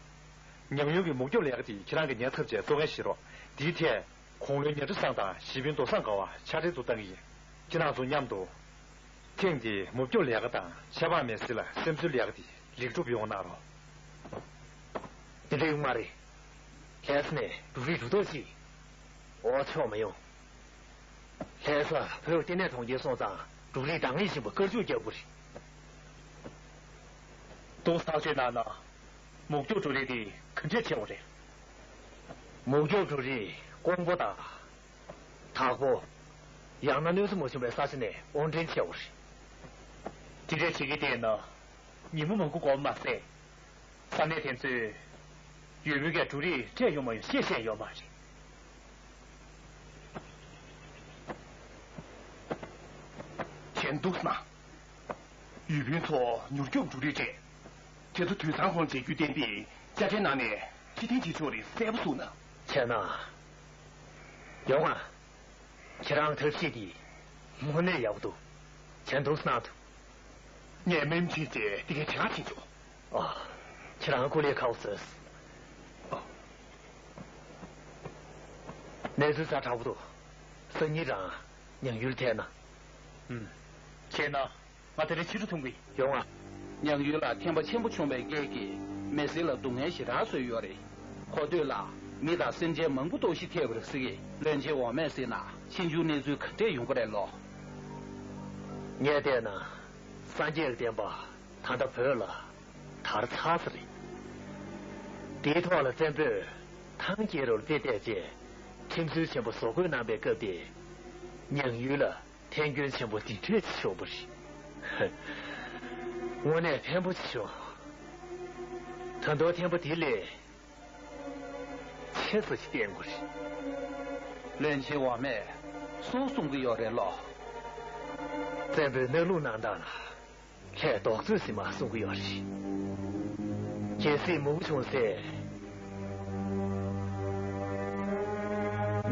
ཉང་ཡུལ་གྱི་མུག་སྐྱོབ་ལས་ཀ་དེ་ཁྱེད་རང་གི་ཉེན་ཚབས་བྱས་གཙོ་འགན་བཞེས་རོགས། དེའི་ཐད་གུང་བློན་ཉི་ཁྲི་བཟང་དང་གཞིས་དཔོན་རྡོ་བཟང་དགའ་བ་ཕྱག་སྦྲེལ་དུ་བཏང་གི་ཡིན། ཁྱེད་རང་ཚོ་མཉམ་དུ་ཐེངས་འདིའི་མུག་སྐྱོབ་ལས་ཀ་དང་ཁྱད་འཕགས་མི་སེར་ལ་སེམས་གསོའི་ལས་ཀ་དེ་ལེགས་གྲུབ་ཡོང་གནང་རོགས། དེ་འདྲ་ཡོང་མ་རེད། ལྷ་ས་ནས་འབྲུ་རིགས་འབྲུ་ཐོག་ཅིག་འོ་ཆོག་མ་ཡོང་། ལྷ་ས་བོད་ལྟེ་གནས་གྲོང་ཁྱེར་སོང་ཙང་འབྲུ་རིགས་འདང་ངེས་ཆེན་པོ་བཀར་བཅུག་རྒྱག་དགོས་རེད། ཏོག་ཙམ་ཐག་གཅོད་གནང་ན། མུག་སྐྱོབ་འབྲུ་རིགས་དེ་ག་འདྲས་ཆེ་བ་རེད། མུག་སྐྱོབ་འབྲུ་རིགས་ཀོང་པོ་དང་། དྭགས་པོ། ཡང་ན་གནོད་འཚེ་མ་བྱུང་བའི་ས་ཆ་ནས་དབོར་འདྲེན་ཆེ་བ་རེད། དེ་འདྲས་བྱེད་ཀྱི་བསྡད་ན། ཉིན་མོ་མང་པོ་འགོར་མ་ཟད། ས་གནས་དེ་ཚོའི་ཡུལ་མི་གས་འབྲུ་རིགས་སྤྲད་ཡོང་མ་ཡོང་ཤེས་བཤད་ཡོད་མ་རེད། གཞན་འདུག་ན། ཡུལ་དཔོན་ཚོ་མྱུར་སྐྱོབ་འབྲུ་རིགས་སྤྲད། དེ་ཚོ་དུད་ཚང་ཁོངས་མཇལ་རྒྱུ་བསྟན་པའི་དཔྱ་ཁྲལ་ནང་ནས་ཕྱིར་འཐེན་བྱེད་ཆོག་རེད་གསལ་པོ་གསུངས་ན། བྱས་ན། ཡོང་ང་། ཁྱེད་རང་ཐབས་ཤེས་འདི་དངོས་གནས་ཡག་པོ་འདུག་བྱས་འདུག་གནང་ཐུབ། ངས་སྨན་བྱིན་ཏེ་འདི་གའི་དྲི་ལག་བྱིན་ཆོག་ཨ། ཁྱེད་རང་སྐུ་ལས་ཁག་པོ་བཟོས། ཨ། གནས་ཚུལ་ཛ་དྲག་པོ་འདུག་སང་ཉིན་རང་ཉང་ཡུལ་ཐད་ན། ཨུམ། བྱས་ན། ང་དེ་རིང་ཕྱི་དྲོ་ཐོན་གྱི་ཡོང་ང་། ཉང་ཡུལ་ལ་ཐན་པ་ཆེན་པོ་བྱུང་བའི་སྐད་ཀྱིས་མི་སེར་ལ་སྡུག་བསྔལ་ཞེ་དྲག་བཟོས་ཡོད་རེད། གོ་ཐོས་ལ་མི་དང་སེམས་ཅན་མང་པོ་ལྟོགས་ཤི་ཐེབས་པ་རེད་ཟེར་གི། བློན་ཆེན་འོག་མས་ཟེར་ན་ཕྱི་འགྱུར་གནས་ཚུལ་ག་འདྲས་ཡོང་གི་རེད་ལོ། ངས་བལྟས་ན་སངས་རྒྱས་ཀྱི་བསྟན་པ་ད་ལྟ་བོད་ལ་དར་ཚར་ས་རེད། དེའི་ཐོག་ལ་བཙན་པོས་ཐང་སྐྱེས་རབས་དཔེ་བལྟས་རྗེས་ཁྲིམས་སྲོལ་ཆེན་པོ་བཟོ་བཀོད་གནང་པའི་སྐབས་དེ་ཉང་ཡུལ་ལ། ཐན་སྐྱོན་ཆེན་པོ་འདི་འདྲས་ཤོར་བ་རེད། དངོས་གནས་ཕན་པོ་ཆེ་ཤོར། ད་དུང་ཐེམ་པོ་དེ་ལས་ཆེ་ས་ཞིག་བསྟན་དགོས་རེད། བློན་ཆེན་འོག་མས་སུ་གསུང་གི་ཡོད་རེད་ལོ། བཙན་པོས་གནས་ལུགས་གནང་སྟངས་ལ་ལྷའི་རྡོག་རྩ་ཟིན་མ་གསུང་གི་ཡོད་རེད། གལ་སྲིད་མུ་གུ་བྱུང་ཚེ།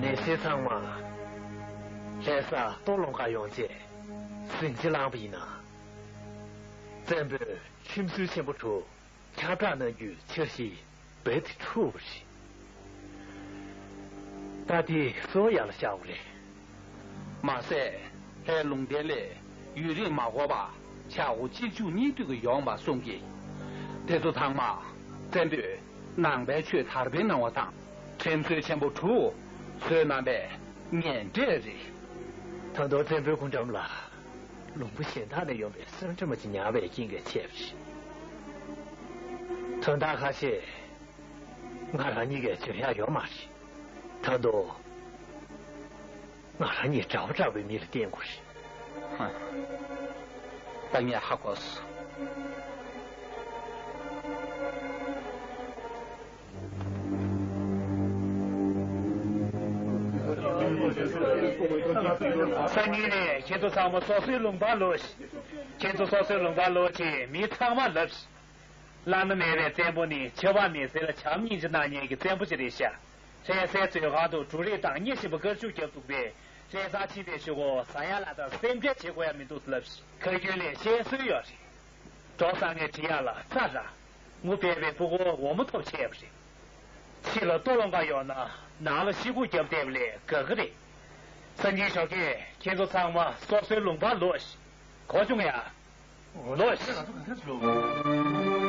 མི་སེར་ཚང་མ་ལྷ་ས་སྟོད་ལུང་པར་ཡོང་རྗེས་ཟིན་བྲིས་བླངས་པ་ཡིན་ན། བཙན་པོས་ཁྲིམས་སྲོལ་ཆེན་པོ་དྲུག་ཁྱབ་བསྒྲགས་གནང་རྒྱུའི་འཆར་གཞི་རྦད་དེ་འཁྲུག་པ་རེད། ད་དེ་སུའི་ཡག་ལ་བཞག་པ་རེད། མ་ཟད། ལྷའི་ལུང་བསྟན་ལས་ཡུན་རིང་མ་འགོར་བར་ཆག་སྒོ་གཅིག་མཇུག་གཉིས་མཐུད་ཀྱིས་ཡོང་བར་གསུང་གི། དེ་ཚོ་ཚང་མ་བཙན་པོས་ནང་པའི་ཆོས་དར་སྤེལ་གནང་བ་དང་ཁྲིམས་སྲོལ་ཆེན་པོ་དྲུག་བཟོས་གནང་པའི་ངན་འབྲས་རེད། ད་དུང་བཙན་པོའི་སྐུ་འགྲམ་ལ་ལུང་པ་གཞན་དག་ནས་ཡོང་པའི་སེམས་ཁྲལ་མ་བྱེད་ཉར་བའི་རྐྱེན་གྱིས་ཆད་པ་རེད། དོན་དག་ཁ་ཤས་ང་རང་ཉིད་ཀྱིས་འཇོན་ཡག་ཡོད་མ་རེད། ད་དུང་། ང་རང་ཉིད་གྲྭ་པ་འདྲ་བའི་མི་ལ་བསྟེན་དགོས་རེད། ཧ། ད་ངས་ཧ་གོ་སོང་། སང་ཉིན་ནས་ཁྱེད་ཚོ་ཚང་མ་སོ་སོའི་ལུང་པར་ལོག་ཤིག་ཁྱེད་ཚོ་སོ་སོའི་ལུང་པར་ལོག་ཅིག་མི་ཚང་མ་ལབ་ཤིག་བླ་ན་མེད་པའི་བཙན་པོ་ནི་ཆེ་བ་མི་སེར་ལ་བྱམས་སྙིང་རྗེ་གནང་མཁན་གྱི་བཙན་པོ་ཅིག་རེད་ཤག་ལྷ་སའི་མཛོད་ཁང་དུ་འབྲུ་རིགས་དང་མཉེ་ཞིམ་པ་དཀར་ཕྱུག་བརྒྱབ་འདུག་པས། ལྷ་སར་ཕྱིན་པའི་གཞུག་གུ་ཟ་ཡག་ལ་དང་སེམས་ཁྲལ་བྱེད་དགོས་ཡག་མི་འདུག་ལབ་ཤིག་ཁ་རྒྱུན་ལས་བཤད་སྲོལ་ཡོད་རེད། འབྲོག་བཟང་ངན་འབྲི་ཡག་ལ་རྩྭ་རག་ངུ་བལ་བའི་ཕྲུ་གུ་འོ་མ་ཐོབ་ཆེ་བ་རེད། ཕྱི་ལ་སྟོད་ལུང་པར་ཡོང་ན་ནང་ལ་ཤི་ཁུག་བརྒྱབ་བསྡད་པ་ལས་དགའ་གི་རེད། སང་ཉིན་ཞོགས་ཀས་ཁྱེད་ཚོ་ཚང་མ་སོ་སོའི་ལུང་པར་ལོག་ཤིག་གོ་བྱུང་ཡ། ལོག་ཤིག